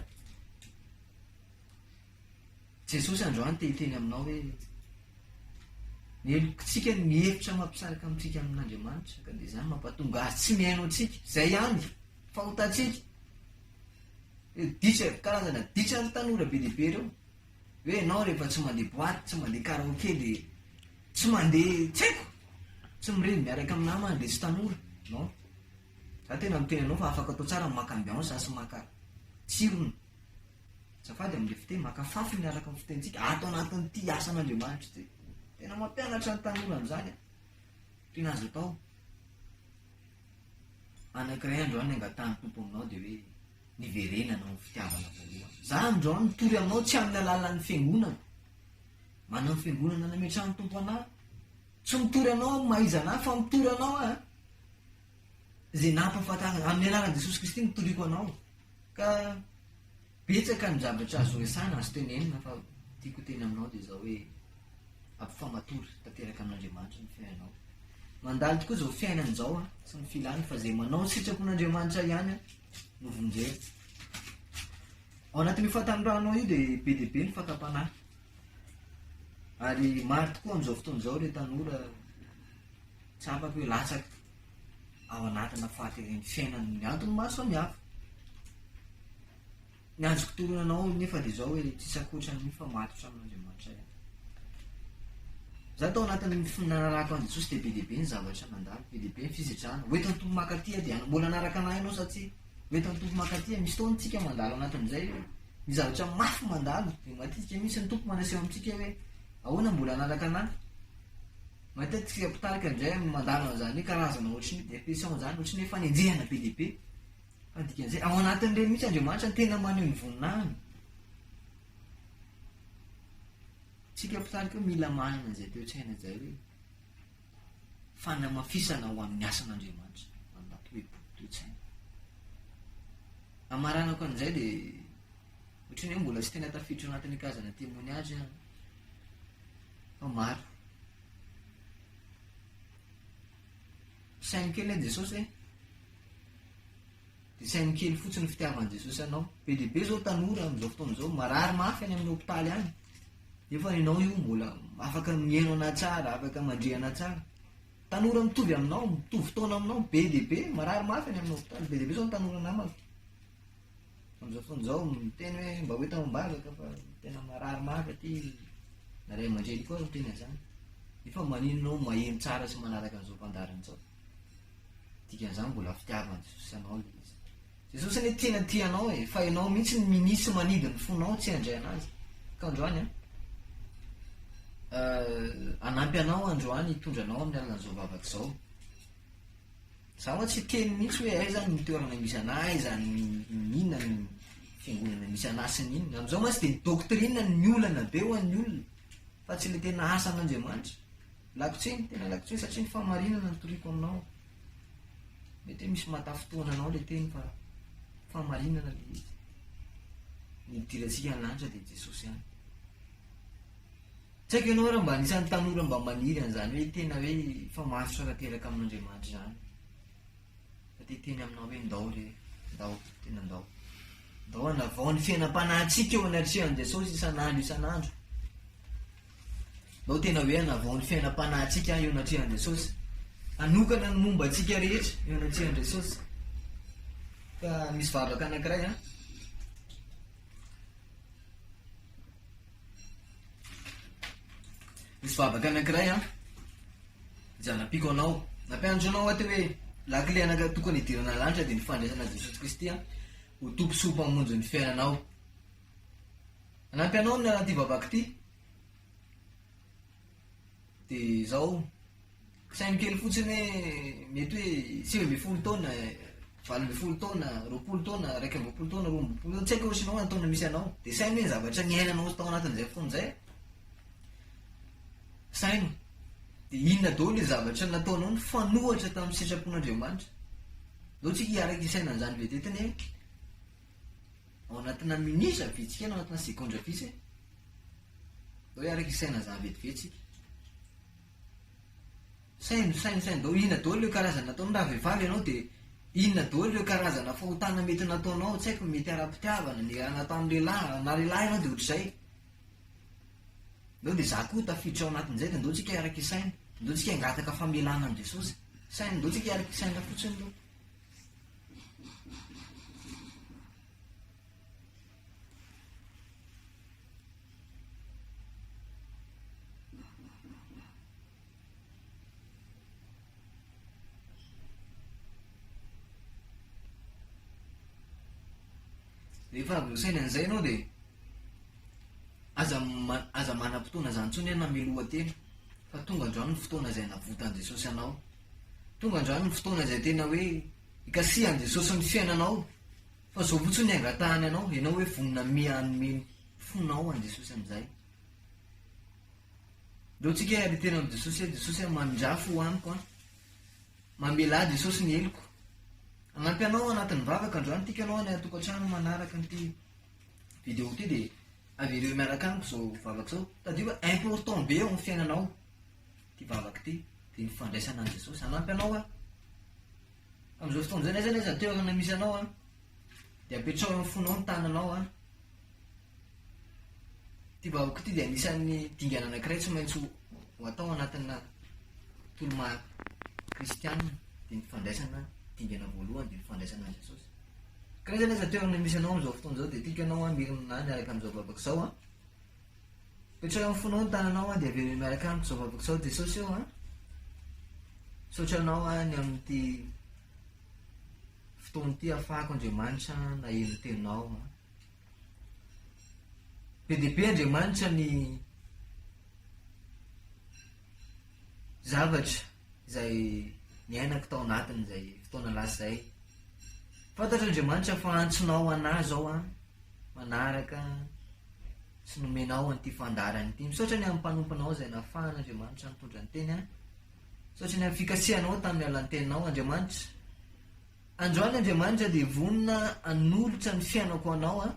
Jesosy androany te hiteny aminao hoe ny helokintsika no mihevitra mampisaraka amintsika amin'Andriamanitra ka dia izany mampatonga azy tsy mihaino antsika. Izay ihany fahotantsika. Ditra, karazana ditra ny tanora be dia be ireo. Hoe ianao rehefa tsy mandeha boite, tsy mandeha karaoke dia tsy mandeha, tsy haiko, tsy mirevy miaraka amin'ny namana dia tsy tanora. Non. Za tena miteny anao fa afaka atao tsara ny maka ambiance sy maka tsirony. Azafady amin'ilay fiteny, maka fafiny araka ny fitenintsika ato anatin'ity asan'Andriamanitra ity. Tena mampianatra ny tanora amin'izany aho. Tena azo atao. Anankiray androany angatahan'ny Tompo aminao dia hoe niverenana ao amin'ny fitiavana voalohany. Za androany mitory aminao tsy amin'ny alalan'ny fiangonana. Manana fiangonana nametrahan'ny Tompo anah. Tsy mitory anao amin'ny maha izy anah fa mitory anao aho. Izay nampahafantarina amin'ny alalan'i Jesosy Kristy no toriko anao. Ka betsaka ny zavatra azo resahina, azo tenenina fa tiako teny aminao dia izao hoe ampifamatory tanteraka amin'Andriamanitra ny fiainanao. Mandalo tokoa izao fiainana izao an, sy ny filany fa izay manao ny sitrapon'Andriamanitra ihany an, no vonjena. Ao anatin'io fahatanoranao io dia be dia be ny fakam-panahy. Ary maro tokoa amin'izao fotoana izao ireo tanora tsapako hoe latsaka ao anatina fahateren'ny fiainana ny antony maro samihafa. Ny azoko toroana anao nefa dia izao hoe tsisy ankoatra an'io fa matotra amin'Andriamanitra ihany. Za tao anatin'ny nanarahako an'i Jesosy dia be dia be ny zavatra nandalo, be dia be ny fisedrana. Ho entin'ny Tompo mankaty dia mbola nanaraka anah ianao sa tsia? Ho entin'ny Tompo mankaty, misy fotoana tsika mandalo anatin'izay hoe ny zavatra mafy mandalo dia matetika mihitsy ny Tompo manaseho amintsika hoe ahoana mbola hanaraka anah? Matetika mpitarika indray mandalo an'izany hoe karazana ohatry ny dépression izany, ohatry ny hoe fanenjehana be dia be. Fa ny dikan'izay, ao anatin'ireny mihitsy Andriamanitra no tena maneho ny voninahiny. Tsika mpitarika io mila manana izay toe-tsaina izay hoe fanamafisana ho amin'ny asan'Andriamanitra, manana toe-po, toe-tsaina. Amaranako an'izay dia ohatry ny hoe mbola tsy tena tafiditra ao anatin'ny karazana témoignage aho fa maro. Saino kely anie Jesosy e. Dia saino kely fotsiny ny fitiavan'i Jesosy anao. Be dia be izao tanora amin'izao fotoana izao marary mafy any amin'ny hopitaly any. Nefa ianao io mbola afaka mihaino anà tsara, afaka mandre anà tsara. Tanora mitovy aminao, mitovy taona aminao, be dia be, marary mafy any amin'ny hopitaly. Be dia be izao ny tanora namako. Amin'izao fotoana izao miteny hoe mba ho entina am-bavaka fa tena marary mafy aty na ray aman-dreny koa ary miteny an'izany. Nefa maninona aho maheno tsara sy manaraka an'izao fandaharana izao? Dikan'izany mbola fitiavan'i Jesosy anao ilay izy. Jesosy anie tena tia anao e, fa ianao mihitsy no minia sy manidy ny fonao tsy handray an'azy. Ka androany an, hanampy anao androany hitondra anao amin'ny alalan'izao vavaka izao. Za hoa tsy hiteny mihitsy hoe aiza ny toerana misy anah, aiza ny inona ny fiangonana misy anah sy ny inona. Amin'izao mantsy dia ny doctrine no olana be ho an'ny olona fa tsy ilay tena asan'Andriamanitra. Lako tsiny, tena lako tsiny satria ny fahamarinana no toriko aminao. Mety hoe misy mahatafintohina anao ilay teny fa fahamarinana ilay izy. Ny hidirantsika ny lanitra dia Jesosy ihany. Tsy haiko ianao raha mba anisan'ny tanora mba maniry an'izany hoe tena hoe hifamatotra tanteraka amin'Andriamanitra izany. Fa te hiteny aminao hoe ndao re, ndao, tena ndao. Ndao hanavao ny fiainam-panahintsika eo anatrehan'i Jesosy isan'andro isan'andro. Ndao tena hoe hanavao ny fiainam-panahintsika eo anatrehan'i Jesosy. Hanokana ny momba antsika rehetra eo anatrehan'i Jesosy. Ka misy vavaka anankiray an. Misy vavaka anankiray an, izay anampiako anao. Nampianatra anao aho teo hoe lakile anankiray tokony hidirana lanitra dia ny fandraisana an'i Jesosy Kristy an, ho Tompo sy ho Mpamonjy ny fiainanao. Hanampy anao ny anaty vavaka ity. Dia izao, saino kely fotsiny hoe mety hoe 19 taona, 18 taona, 20 taona, 21 taona, 22 taona, tsy haiko ohatry ny ahoana ny taona misy anao. Dia saino hoe ny zavatra niainanao tao anatin'izay fotoana izay. Saino. Dia inona daholo ilay zavatra nataonao nifanohitra tamin'ny sitrapon'Andriamanitra. Ndao tsika hiaraka hisaina an'izany vetivety anie. Ao anatina minitra vitsy kely, ao anatina segondra vitsy e. Ndao hiaraka hisaina an'izany vetivety tsika. Saino, saino, saino daholo. Inona daholo ireo karazana nataonao? Raha vehivavy ianao dia inona daholo ireo karazana fahotana mety nataonao? Tsy haiko, mety ara-pitiavana, niarahana tamin'ny lehilahy, na lehilahy ianao dia ohatr'izay. Ndao dia za koa tafiditra ao anatin'izay dia ndao tsika hiaraka hisaina. Ndao tsika hangataka famelana amin'i Jesosy. Saino, ndao tsika hiaraka hisaina fotsiny aloha. Rehefa avy misaina an'izay ianao dia aza aza manam-potoana izany intsony ianao namelohan-tena fa tonga androany ny fotoana izay navotan'i Jesosy anao. Tonga androany ny fotoana izay tena hoe ikasihan'i Jesosy ny fiainanao fa izao fotsiny ny angatahany anao, ianao hoe vonona hanome ny fonao an'i Jesosy amin'izay. Ndao tsika hiady tena amin'i Jesosy hoe Jesosy a mandrafo ho amiko an. Mamelà Jesosy ny heloko. Hanampy anao ao anatin'ny vavaka androany tiako ianao any an-tokantrano manaraka an'ity vidéo ity dia avereo miaraka amiko izao vavaka izao. Tadidio fa important be eo amin'ny fiainanao ity vavaka ity dia ny fandraisana an'i Jesosy. Hanampy anao aho. Amin'izao fotoana izao n'aiza n'aiza toerana misy anao an, dia apetraho eo amin'ny fonao ny tananao an. Ity vahoaka ity dia anisan'ny dingana anankiray tsy maintsy ho atao anatina toloma kristiana dia ny fandraisana dingana voalohany dia ny fandraisana an'i Jesosy. Ka n'aiza n'aiza toerana misy anao amin'izao fotoana izao dia tiako ianao an mirina miaraka amin'izao vavaka izao an. Petraho amin'ny fonao ny tananao an dia avereno miaraka amiko izao vavaka izao Jesosy ô an. Misaotra anao an ny amin'ity fotoana ity ahafahako Andriamanitra naheno ny teninao an. Be dia be Andriamanitra ny zavatra izay niainako tao anatin'izay fotoana lasa izay. Fantatro Andriamanitra fa antsonao anah izao an, manaraka sy nomenao an'ity fandaharana ity. Misaotra ny amin'ny mpanomponao izay nahafahan'Andriamanitra nitondra ny teny an. Misaotra ny amin'ny fikasihanao tamin'ny alalan'ny teninao Andriamanitra. Androany Andriamanitra dia vonona hanolotra ny fiainako ho anao an!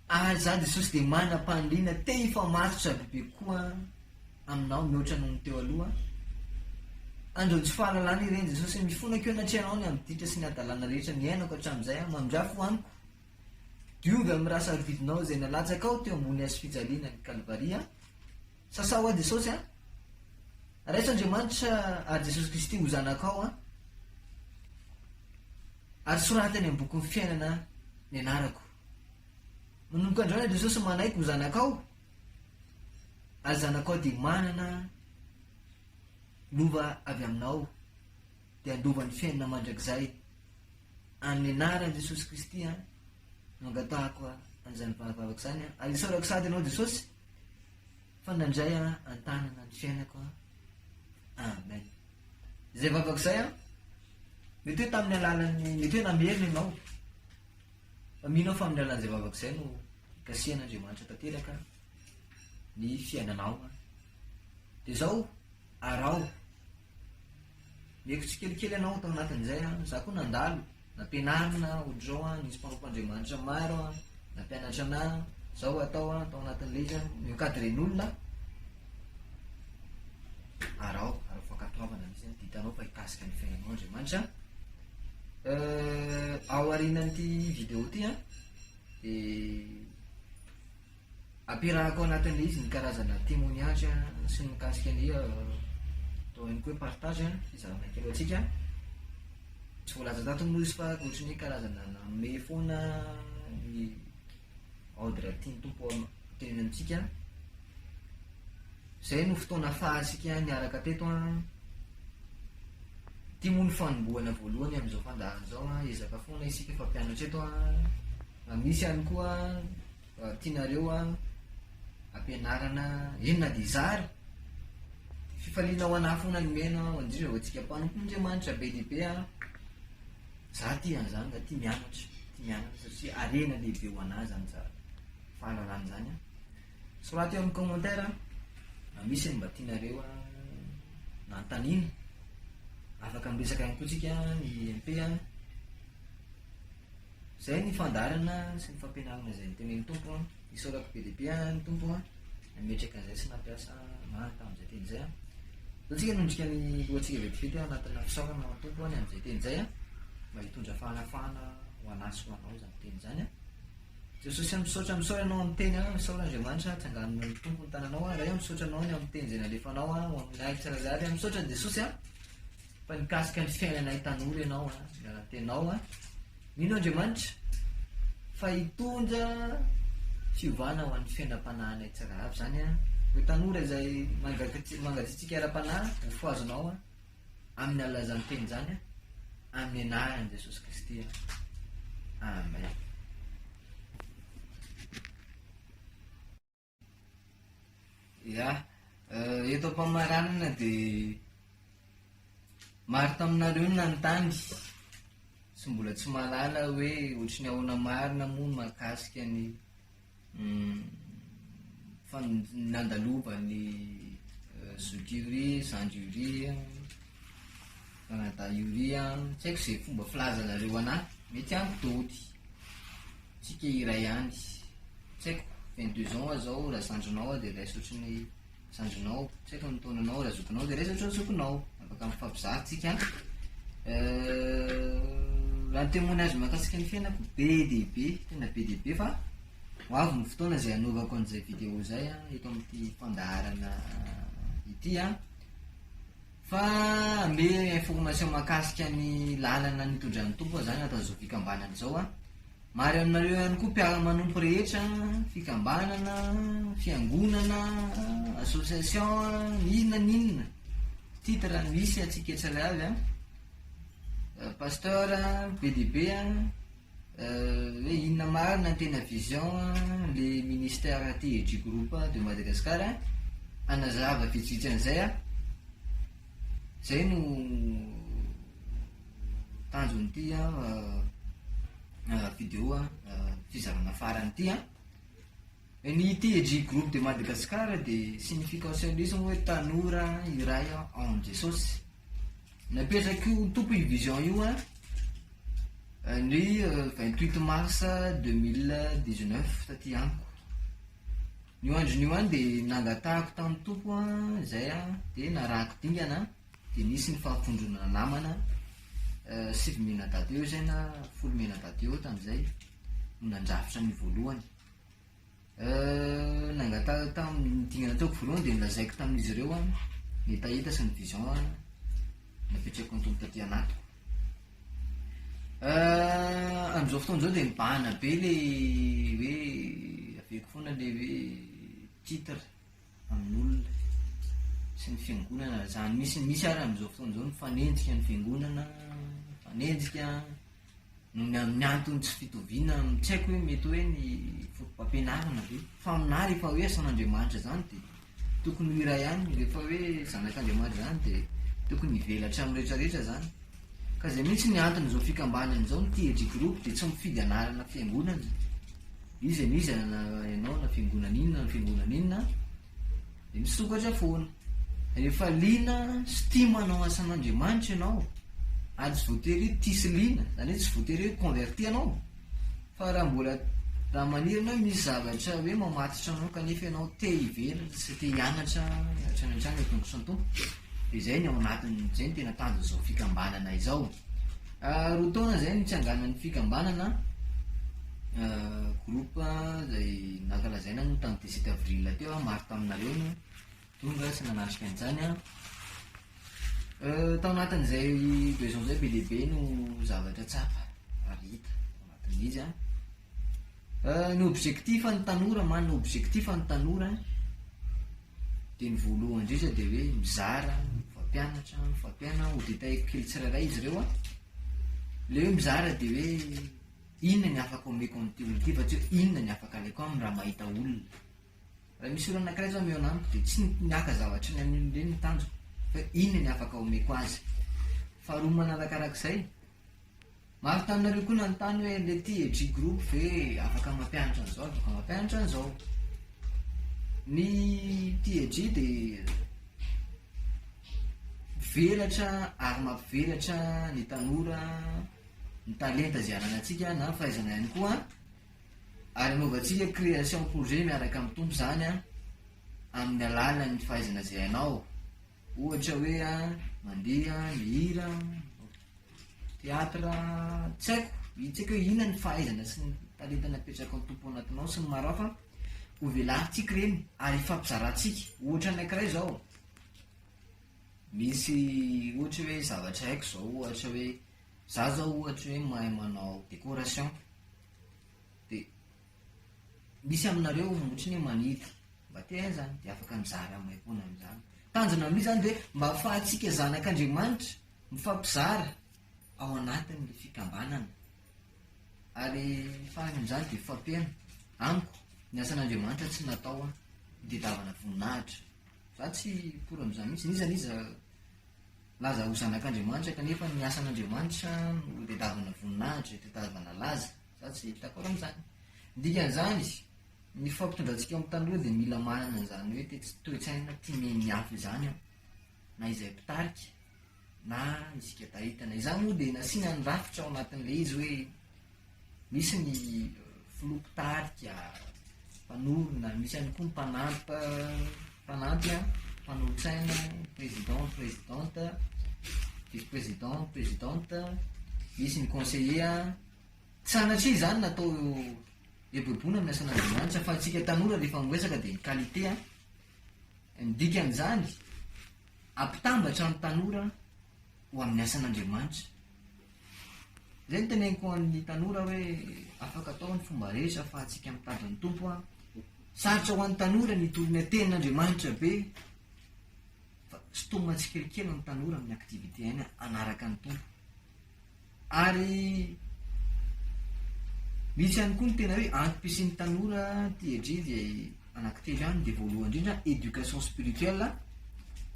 Ary izaho Jesosy dia manam-paniriana te hifamatotra bebe kokoa aminao mihoatra noho ny teo aloha. Andron'ny tsy fahalalana ireny Jesosy, mifona ko anatrehanao ny amin'ny ditra sy ny hadalana rehetra niainako hatramin'izay aho, mamindrà fo amiko. Diovy amin'ny rà sarovidinao izay nalatsakao teo ambony hazofijaliana ny Kalvary an! Sasao aho Jesosy a! Raiso Andriamanitra ary Jesosy Kristy ho zanakao a! Ary soraty any amin'ny bokin'ny fiainana ny anarako. Manomboka androany aho Jesosy manaiky ho zanakao, ary zanakao dia manana lova avy aminao, dia handova ny fiainana mandrakizay. Amin'ny anaran'i Jesosy Kristy a, no angatahako an'izany vavaka izany a. Ary isaorako sady ianao Jesosy. Fa nandray an-tanana ny fiainako aho. Amen. Izay vavaka izay an, mety hoe tamin'ny alalan'ny, mety hoe namerina ianao. Fa mino aho fa amin'ny alalan'izay vavaka izay no ikasihan'Andriamanitra tanteraka ny fiainanao. Dia izao, araho. Meko tsikelikely ianao tao anatin'izay an, za koa nandalo, nampianarina ohatr'izao an, nisy mpanompon'Andriamanitra maro an, nampianatra anah, zao atao an, tao anatin'ilay izy an, mi-encadrer-n'olona, araho, araho fankatoavana mihitsy an, dia hitanao fa hikasika ny fiainanao Andriamanitra an. Ao aorianan'ity vidéo ity an, dia Ampiarahako ao anatin'ilay izy ny karazana témoignage sy ny mikasika ny atao ihany koa hoe partage, fizarana kely ho antsika. Tsy voalaza tato moa izy fa ohatry ny hoe karazana nanome foana ny ordre tian'ny Tompo tenenina amintsika. Izay no fotoana afahantsika niaraka teto an. Ity moa no fanombohana voalohany amin'izao fandaharana izao an. Ezaka foana isika fa mpianatra eto an. Misy ihany koa Raha tianareo an ampianarana eny na dia izaho ary fifaliana ho anah foana ny mihaino an, indrindra ho antsika mpanompon'Andriamanitra be dia be an, za tia an'izany, za tia mianatra, tia mianatra satria harena lehibe ho anah zany za fahalalana izany an. Soraty eo amin'ny commentaire raha misy ny mba tianareo an nanontaniana, afaka miresaka ihany koa tsika ny MP an. Izay ny fandaharana sy ny fampianarana izay notenenin'ny Tompo an. Isaorako be dia be an ny Tompo an, nametraka an'izay sy nampiasa ahy tamin'izay teny izay an. Zao tsika hanondrika ny lohantsika vetivety ao anatina fisaorana ho an'ny Tompo ny amin'izay teny izay mba hitondra fahanafahana ho anah sy ho anao izany teny izany. Jesosy a, misaotra, misaotra anao amin'ny teny a, misaotra Andriamanitra, tsangano ny Tompo ny tananao a, Ray a, misaotra anao ny amin'ny teny izay nalefanao a, ho aminay tsirairay avy a, misaotra an'i Jesosy a, fa nikasika ny fiainanay tanora ianao a, ny tenao a, mino Andriamanitra fa hitondra fiovana ho an'ny fiainam-panahinay tsirairay avy izany a, ireo tanora izay mangatsiatsiaka ara-panahy ho fohazonao a, Amin'ny alalan'izany teny izany, amin'ny anaran'i Jesosy Kristy. Amen. Ya, eh, eto am-pamaranana dia maro taminareo no nanontany sy mbola tsy mahalala hoe ohatry ny ahoana marina moa ny mahakasika ny Fa nandalovan'i zoky ry, zandry ry, ranadahy ry, tsy haiko izay fomba filazanareo anah, mety amiko daholo, tsika iray ihany, tsy haiko 22 ans aho zao, raha zandrinao aho dia raiso ohatry ny zandrinao, tsy haiko ny taonanao, raha zokinao dia raiso ohatry ny zokinao, afaka mifampizaha tsika. Raha ny témoignage mahakasika ny fiainako be dia be, tena be dia be fa Ho avy ny fotoana izay hanaovako an'izay vidéo izay eto amin'ity fandaharana ity an. Fa ame information mahakasika ny lalana nitondran'ny Tompo aho izany ato izao fikambanana izao an. Maro aminareo ihany koa mpiara-manompo rehetra, fikambanana, fiangonana, association, n'inona n'inona titre misy antsika tsirairay avy an. Pasteur, be dia be an. Hoe inona marina ny tena vision le ministère TEG group de Madagascar hanazava vitsivitsy an'izay aho. Zay no tanjon'ity vidéo fizarana farany ity. Ny TEG group de Madagascar dia signification lesy hoe tanora iray ao amin'i Jesosy. Napetrak'io Tompo io vision io an, ny 28 mars 2019 taty amiko. Io andron'io ihany dia nangatahako tamin'ny Tompo an, izay an, dia narahako dingana, dia nisy ny fampivondronana namana, 9 mianadahy teo izay na 10 mianadahy teo tamin'izay no nandrafitra ny voalohany. Nangataka tamin'ny dingana nataoko voalohany dia nolazaiko tamin'izy ireo ny hetaheta sy ny vision napetrako ny Tompo taty anatiko. Amin'izao fotoana izao dia mibahana be le hoe averiko foana le hoe titre amin'olona sy ny fiangonana izany misy misy ary amin'izao fotoana izao mifanenjika ny fiangonana, mifanenjika Noho ny amin'ny antony tsy fitoviana amin'ny tsy haiko hoe mety hoe ny fotopampianarana ve? Fa aminà rehefa hoe asan'Andriamanitra izany dia tokony ho iray ihany, rehefa hoe zanak'Andriamanitra izany dia tokony hivelatra amin'ny rehetra rehetra izany. Ka izay mihitsy ny anton'izao fikambanana izao, ny TEG Group dia tsy mifidy anarana fiangonana, iza n'iza na ianao na fiangonana inona na fiangonana inona, Dia misokatra foana. Rehefa liana sy tia manao asan'Andriamanitra ianao, ary tsy voatery hoe tia sy liana, izany hoe tsy voatery hoe converti ianao, fa raha mbola raha maniry ianao misy zavatra hoe mamatotra anao kanefa ianao te hivelatra sy te hianatra hatrany hatrany eo tongotr'ny Tompo, dia izay ny ao anatin'ny, izay no tena tanjon'izao fikambanana izao. Roa taona izay nitsanganan'ny fikambanana groupe izay nankalazaina moa tamin'ny 17 avril teo, maro taminareo no tonga sy nanatrika an'izany. Tao anatin'izay deux ans izay be dia be no zavatra tsapa ary hita tao anatin'izy. Ny objectif ny tanora, manana objectif ny tanora dia ny voalohany indrindra dia hoe mizara, mifampianatra, mifampiaina, ho détailleko kely tsirairay izy ireo an. Ilay hoe mizara dia hoe inona ny afaka omeko an'ity olona ity fa tsy hoe inona ny afaka alaiko aminy raha mahita olona. Raha misy olona anankiray zao mihaona amiko dia tsy ny haka zavatra ny amin'iny ireny ny tanjoko fa inona ny afaka omeko azy. Faharoa manarakarak'izay, Maro taminareo koa nanontany hoe le TEG group ve afaka mampianatra an'izao, afaka mampianatra an'izao. Ny TEG dia mivelatra ary mampivelatra ny tanora, ny talenta izay ananantsika na fahaizana ihany koa ary anaovantsika création projet miaraka amin'ny Tompo izany amin'ny alalan'ny fahaizana izay hainao. Ohatra hoe mandeha, mihira, théâtre, tsy haiko, tsy haiko hoe inona ny fahaizana sy ny talenta napetraky ny Tompo ao anatinao sy ny maro hafa, hovelarintsika ireny ary hifampizarantsika. Ohatra anankiray izao, misy ohatra hoe zavatra haiko izao ohatra hoe za zao ohatra hoe mahay manao décoration dia misy aminareo ohatry ny hoe maniry mba te hahay izany dia afaka mizara aminay foana amin'izany. Tanjona amin'io izany dia mba ahafahantsika zanak'Andriamanitra mifampizara ao anatin'ilay fikambanana. Ary farany amin'izany dia fampiana. Amiko, ny asan'Andriamanitra tsy natao hitadiavana voninahitra. Za tsy pour amin'izany mihitsy. N'iza n'iza milaza ho zanak'Andriamanitra kanefa ny asan'Andriamanitra no itadiavana voninahitra, itadiavana laza. Za tsy d'accord amin'izany. Ny dikan'izany, ny fampitondrantsika amin'ny tanora dia mila manana an'izany hoe toe-tsaina tia mihaino ny hafa izany na izay mpitarika na isika taritana. Izany moa dia nasiana ny rafitra ao anatin'ilay izy hoe misy ny filoha mpitarika, mpanorina, misy ihany koa ny mpanampy, mpanampy, mpanolotsaina, président, présidente, vice-président, présidente, misy ny conseiller. Tsy sanatria izany natao eboeboana amin'ny asan'Andriamanitra fa antsika tanora rehefa miresaka dia ny qualité an. Ny dikan'izany, ampitambatra ny tanora ho amin'ny asan'Andriamanitra. Izay no teneniko an'ny tanora hoe afaka atao ny fomba rehetra ahafahantsika mitady ny Tompo an. Sarotra ho an'ny tanora ny hitory ny tenin'Andriamanitra be fa sintomina tsikelikely ny tanora amin'ny activité aina hanaraka ny Tompo. Ary misy ihany koa ny tena hoe antom-pisian'ny tanora TEG dia anankitelo ihany dia voalohany indrindra éducation spirituelle,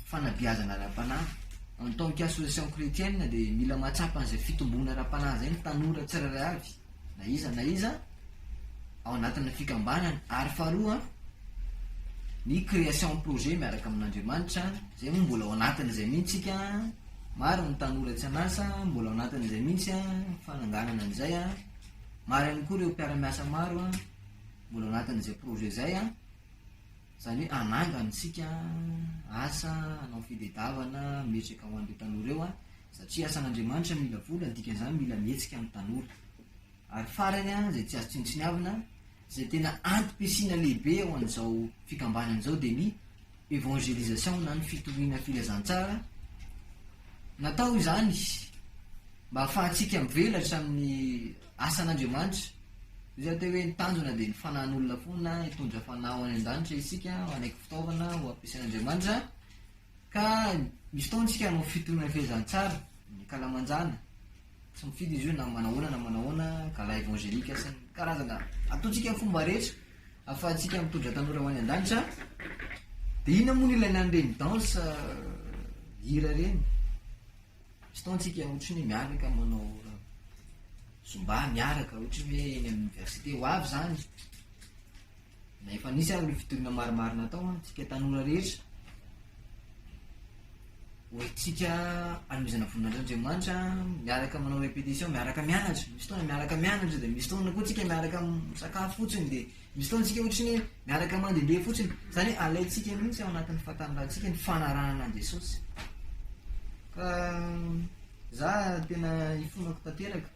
fanabeazana ara-panahy. En tant qu'association chrétienne dia mila mahatsapa an'izay fitomboana ara-panahy izay ny tanora tsirairay avy na iza na iza ao anatina fikambanana. Ary faharoa ny création projet miaraka amin'Andriamanitra, izay moa mbola ao anatin'izay mihitsy isika. Maro ny tanora tsy an'asa, mbola ao anatin'izay mihitsy fananganana an'izay. Maro ihany koa ireo mpiara-miasa maro mbola ao anatin'izay projet izay. Izany hoe hanangana isika asa, hanao fidedavana, miresaka ho an'ireo tanora ireo satria asan'Andriamanitra mila vola, ny dikan'izany mila mihetsika ny tanora. Ary farany izay tsy azo tsinontsiniavina, izay tena antom-pisiana lehibe ao an'izao fikambanana izao dia ny évangélisation na ny fitoriana filazantsara. Natao izany mba hahafahantsika mivelatra amin'ny asan'Andriamanitra. Hoy izaho teo hoe ny tanjona dia ny fanahin'olona foana, hitondra fanahy ho any an-danitra isika, hanaiky fitaovana ho ampiasain'Andriamanitra. Ka misy fotoana isika hanao fitoriana filazantsara, ny ankalamanjana. Tsy mifidy izy io na manahoana na manahoana, gala évangélique sy ny karazana ataontsika amin'ny fomba rehetra ahafahantsika mitondra tanora ho any an-danitra. Dia inona moa no ilaina an'ireny danse hira ireny? Misy fotoana tsika ohatry ny hoe miaraka manao zumba miaraka ohatry ny hoe eny amin'ny université ho avy izany. Na efa nisy ary ny fitoriana maromaro natao an, tsika tanora rehetra hoentintsika hanomezana voninahitra Andriamanitra, miaraka manao répétition, miaraka mianatra, misy fotoana miaraka mianatra dia misy fotoana koa tsika miaraka misakafo fotsiny dia misy fotoana tsika ohatry ny hoe miaraka mandehandeha fotsiny, izany hoe alaintsika mihitsy ao anatin'ny fahatanorantsika ny fanarahana an'i Jesosy. Ka za tena ifonako tanteraka.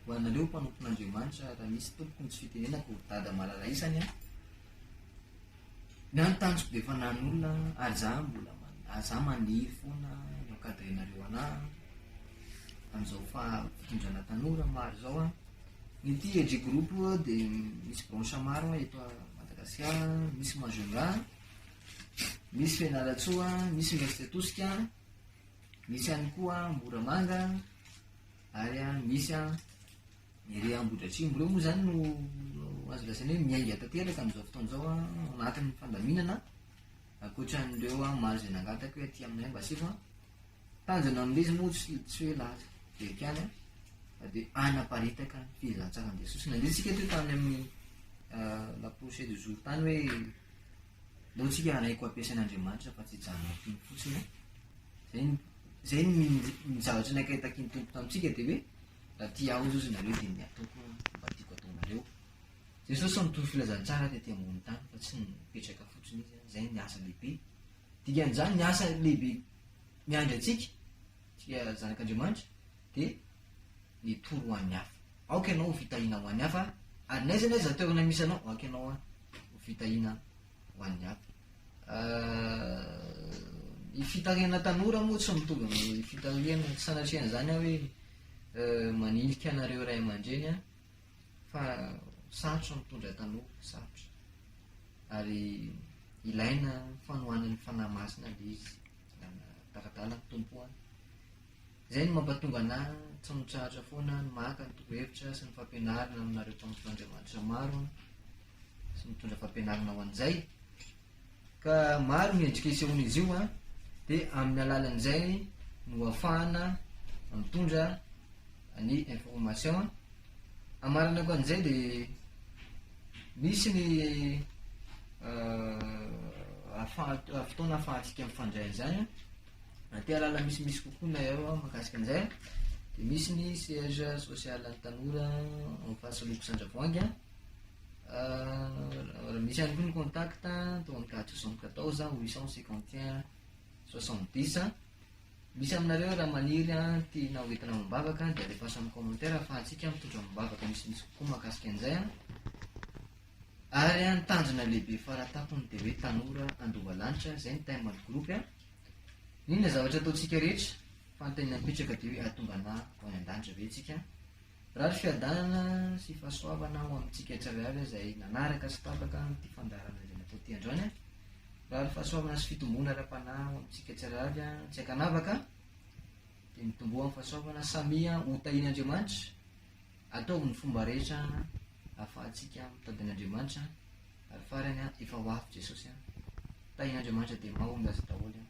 Ho anareo mpanompon'Andriamanitra, raha misy tompoko ny tsy fitenenako, dada malala isany an! Ny ahy ny tanjoko dia efa nahan'olona ary za mbola za maniry foana ny encadrer-nareo anah amin'izao fitondrana tanora maro izao an! Ny TEG group dia misy branche maro eto Madagasikara, misy Majunga, misy Fianarantsoa, misy Imerintsiatosika, misy ihany koa Moramanga. Ary misy ery Ambohidratrimo. Ireo moa izany no azo lazaina hoe miainga tanteraka amin'izao fotoana izao ao anatin'ny fandaminana. Ankoatra an'ireo maro izay nangataka hoe aty aminay mba asivo. Tanjona amin'ilay izy moa tsy hoe laza very ihany fa dia hanaparitaka ny filazantsaran'i Jesosy. Nandeha isika teo tany amin'ny la pensée du jour tany hoe ndao tsika hanaiky ho ampiasain'Andriamanitra fa tsy hijanona ho mpino fotsiny. Izay no Izay ny zavatra nankay takin'ny Tompo tamintsika dia hoe raha tia ahy hozy nareo dia ny ataoko no mba tiako ataonareo. Jesosy nitory filazantsara tety ambony tany fa tsy nipetraka fotsiny izy, izay ny asa lehibe. Dikan'izany ny asa lehibe miandry antsika, tsika zanak'Andriamanitra, dia ny hitory ho an'ny hafa. Aoka ianao ho fitahiana ho an'ny hafa, ary n'aiza n'aiza toerana misy anao, aoka ianao ho fitahiana ho an'ny hafa. Ny fitarihana tanora moa tsy mitovy amin'ny fitarihana, tsy sanatrian'izany aho hoe manilika anareo ray aman-dreny fa sarotra mitondra tanora, sarotra. Ary ilaina fanohanan'ny Fanahy Masina ilay izy, tara-dalana ny Tompo an. Izay no mampatonga anà tsy mitsahatra foana ny maka ny torohevitra sy ny fampianarana aminareo mpanompon'Andriamanitra maro sy mitondra fampianarana ho an'izay. Ka maro ny endrika isehoan'izy io an, dia amin'ny alalan'izay no ahafahana mitondra ny information. Amaranako an'izay dia misy ny fotoana ahafahantsika mifandray an'izany an. Raha te hahalala misimisy kokoa nareo mahakasika an'izay dia misy ny siège social an'ny tanora en face Lux Andravoahangy an. Misy ihany koa ny contact 34 74 851 70. Misy aminareo raha maniry an, tiana ho entina amim-bavaka dia alefaso amin'ny commentaire ahafahantsika mitondra amim-bavaka misimisy kokoa mahakasika an'izay an. Ary an, ny tanjona lehibe faratampony dia hoe tanora handova lanitra, izay ny thème ny groupe an. N'inona zavatra ataontsika rehetra, fanontaniana mipetraka dia hoe hahatonga anà ho any an-danitra ve isika? Mirary fiadanana sy fahasoavana ho amintsika tsirairay avy izay nanaraka sy tapaka ity fandaharana izay natao ity androany. Mirary fahasoavana sy fitomboana ara-panahy ho amintsika tsirairay avy tsy ankanavaka. Dia mitomboa amin'ny fahasoavana, samia ho tahian'Andriamanitra. Ataovy ny fomba rehetra ahafahantsika mitady an'Andriamanitra ary farany efa ho avy Jesosy. Tahian'Andriamanitra dia mahomby azy daholo.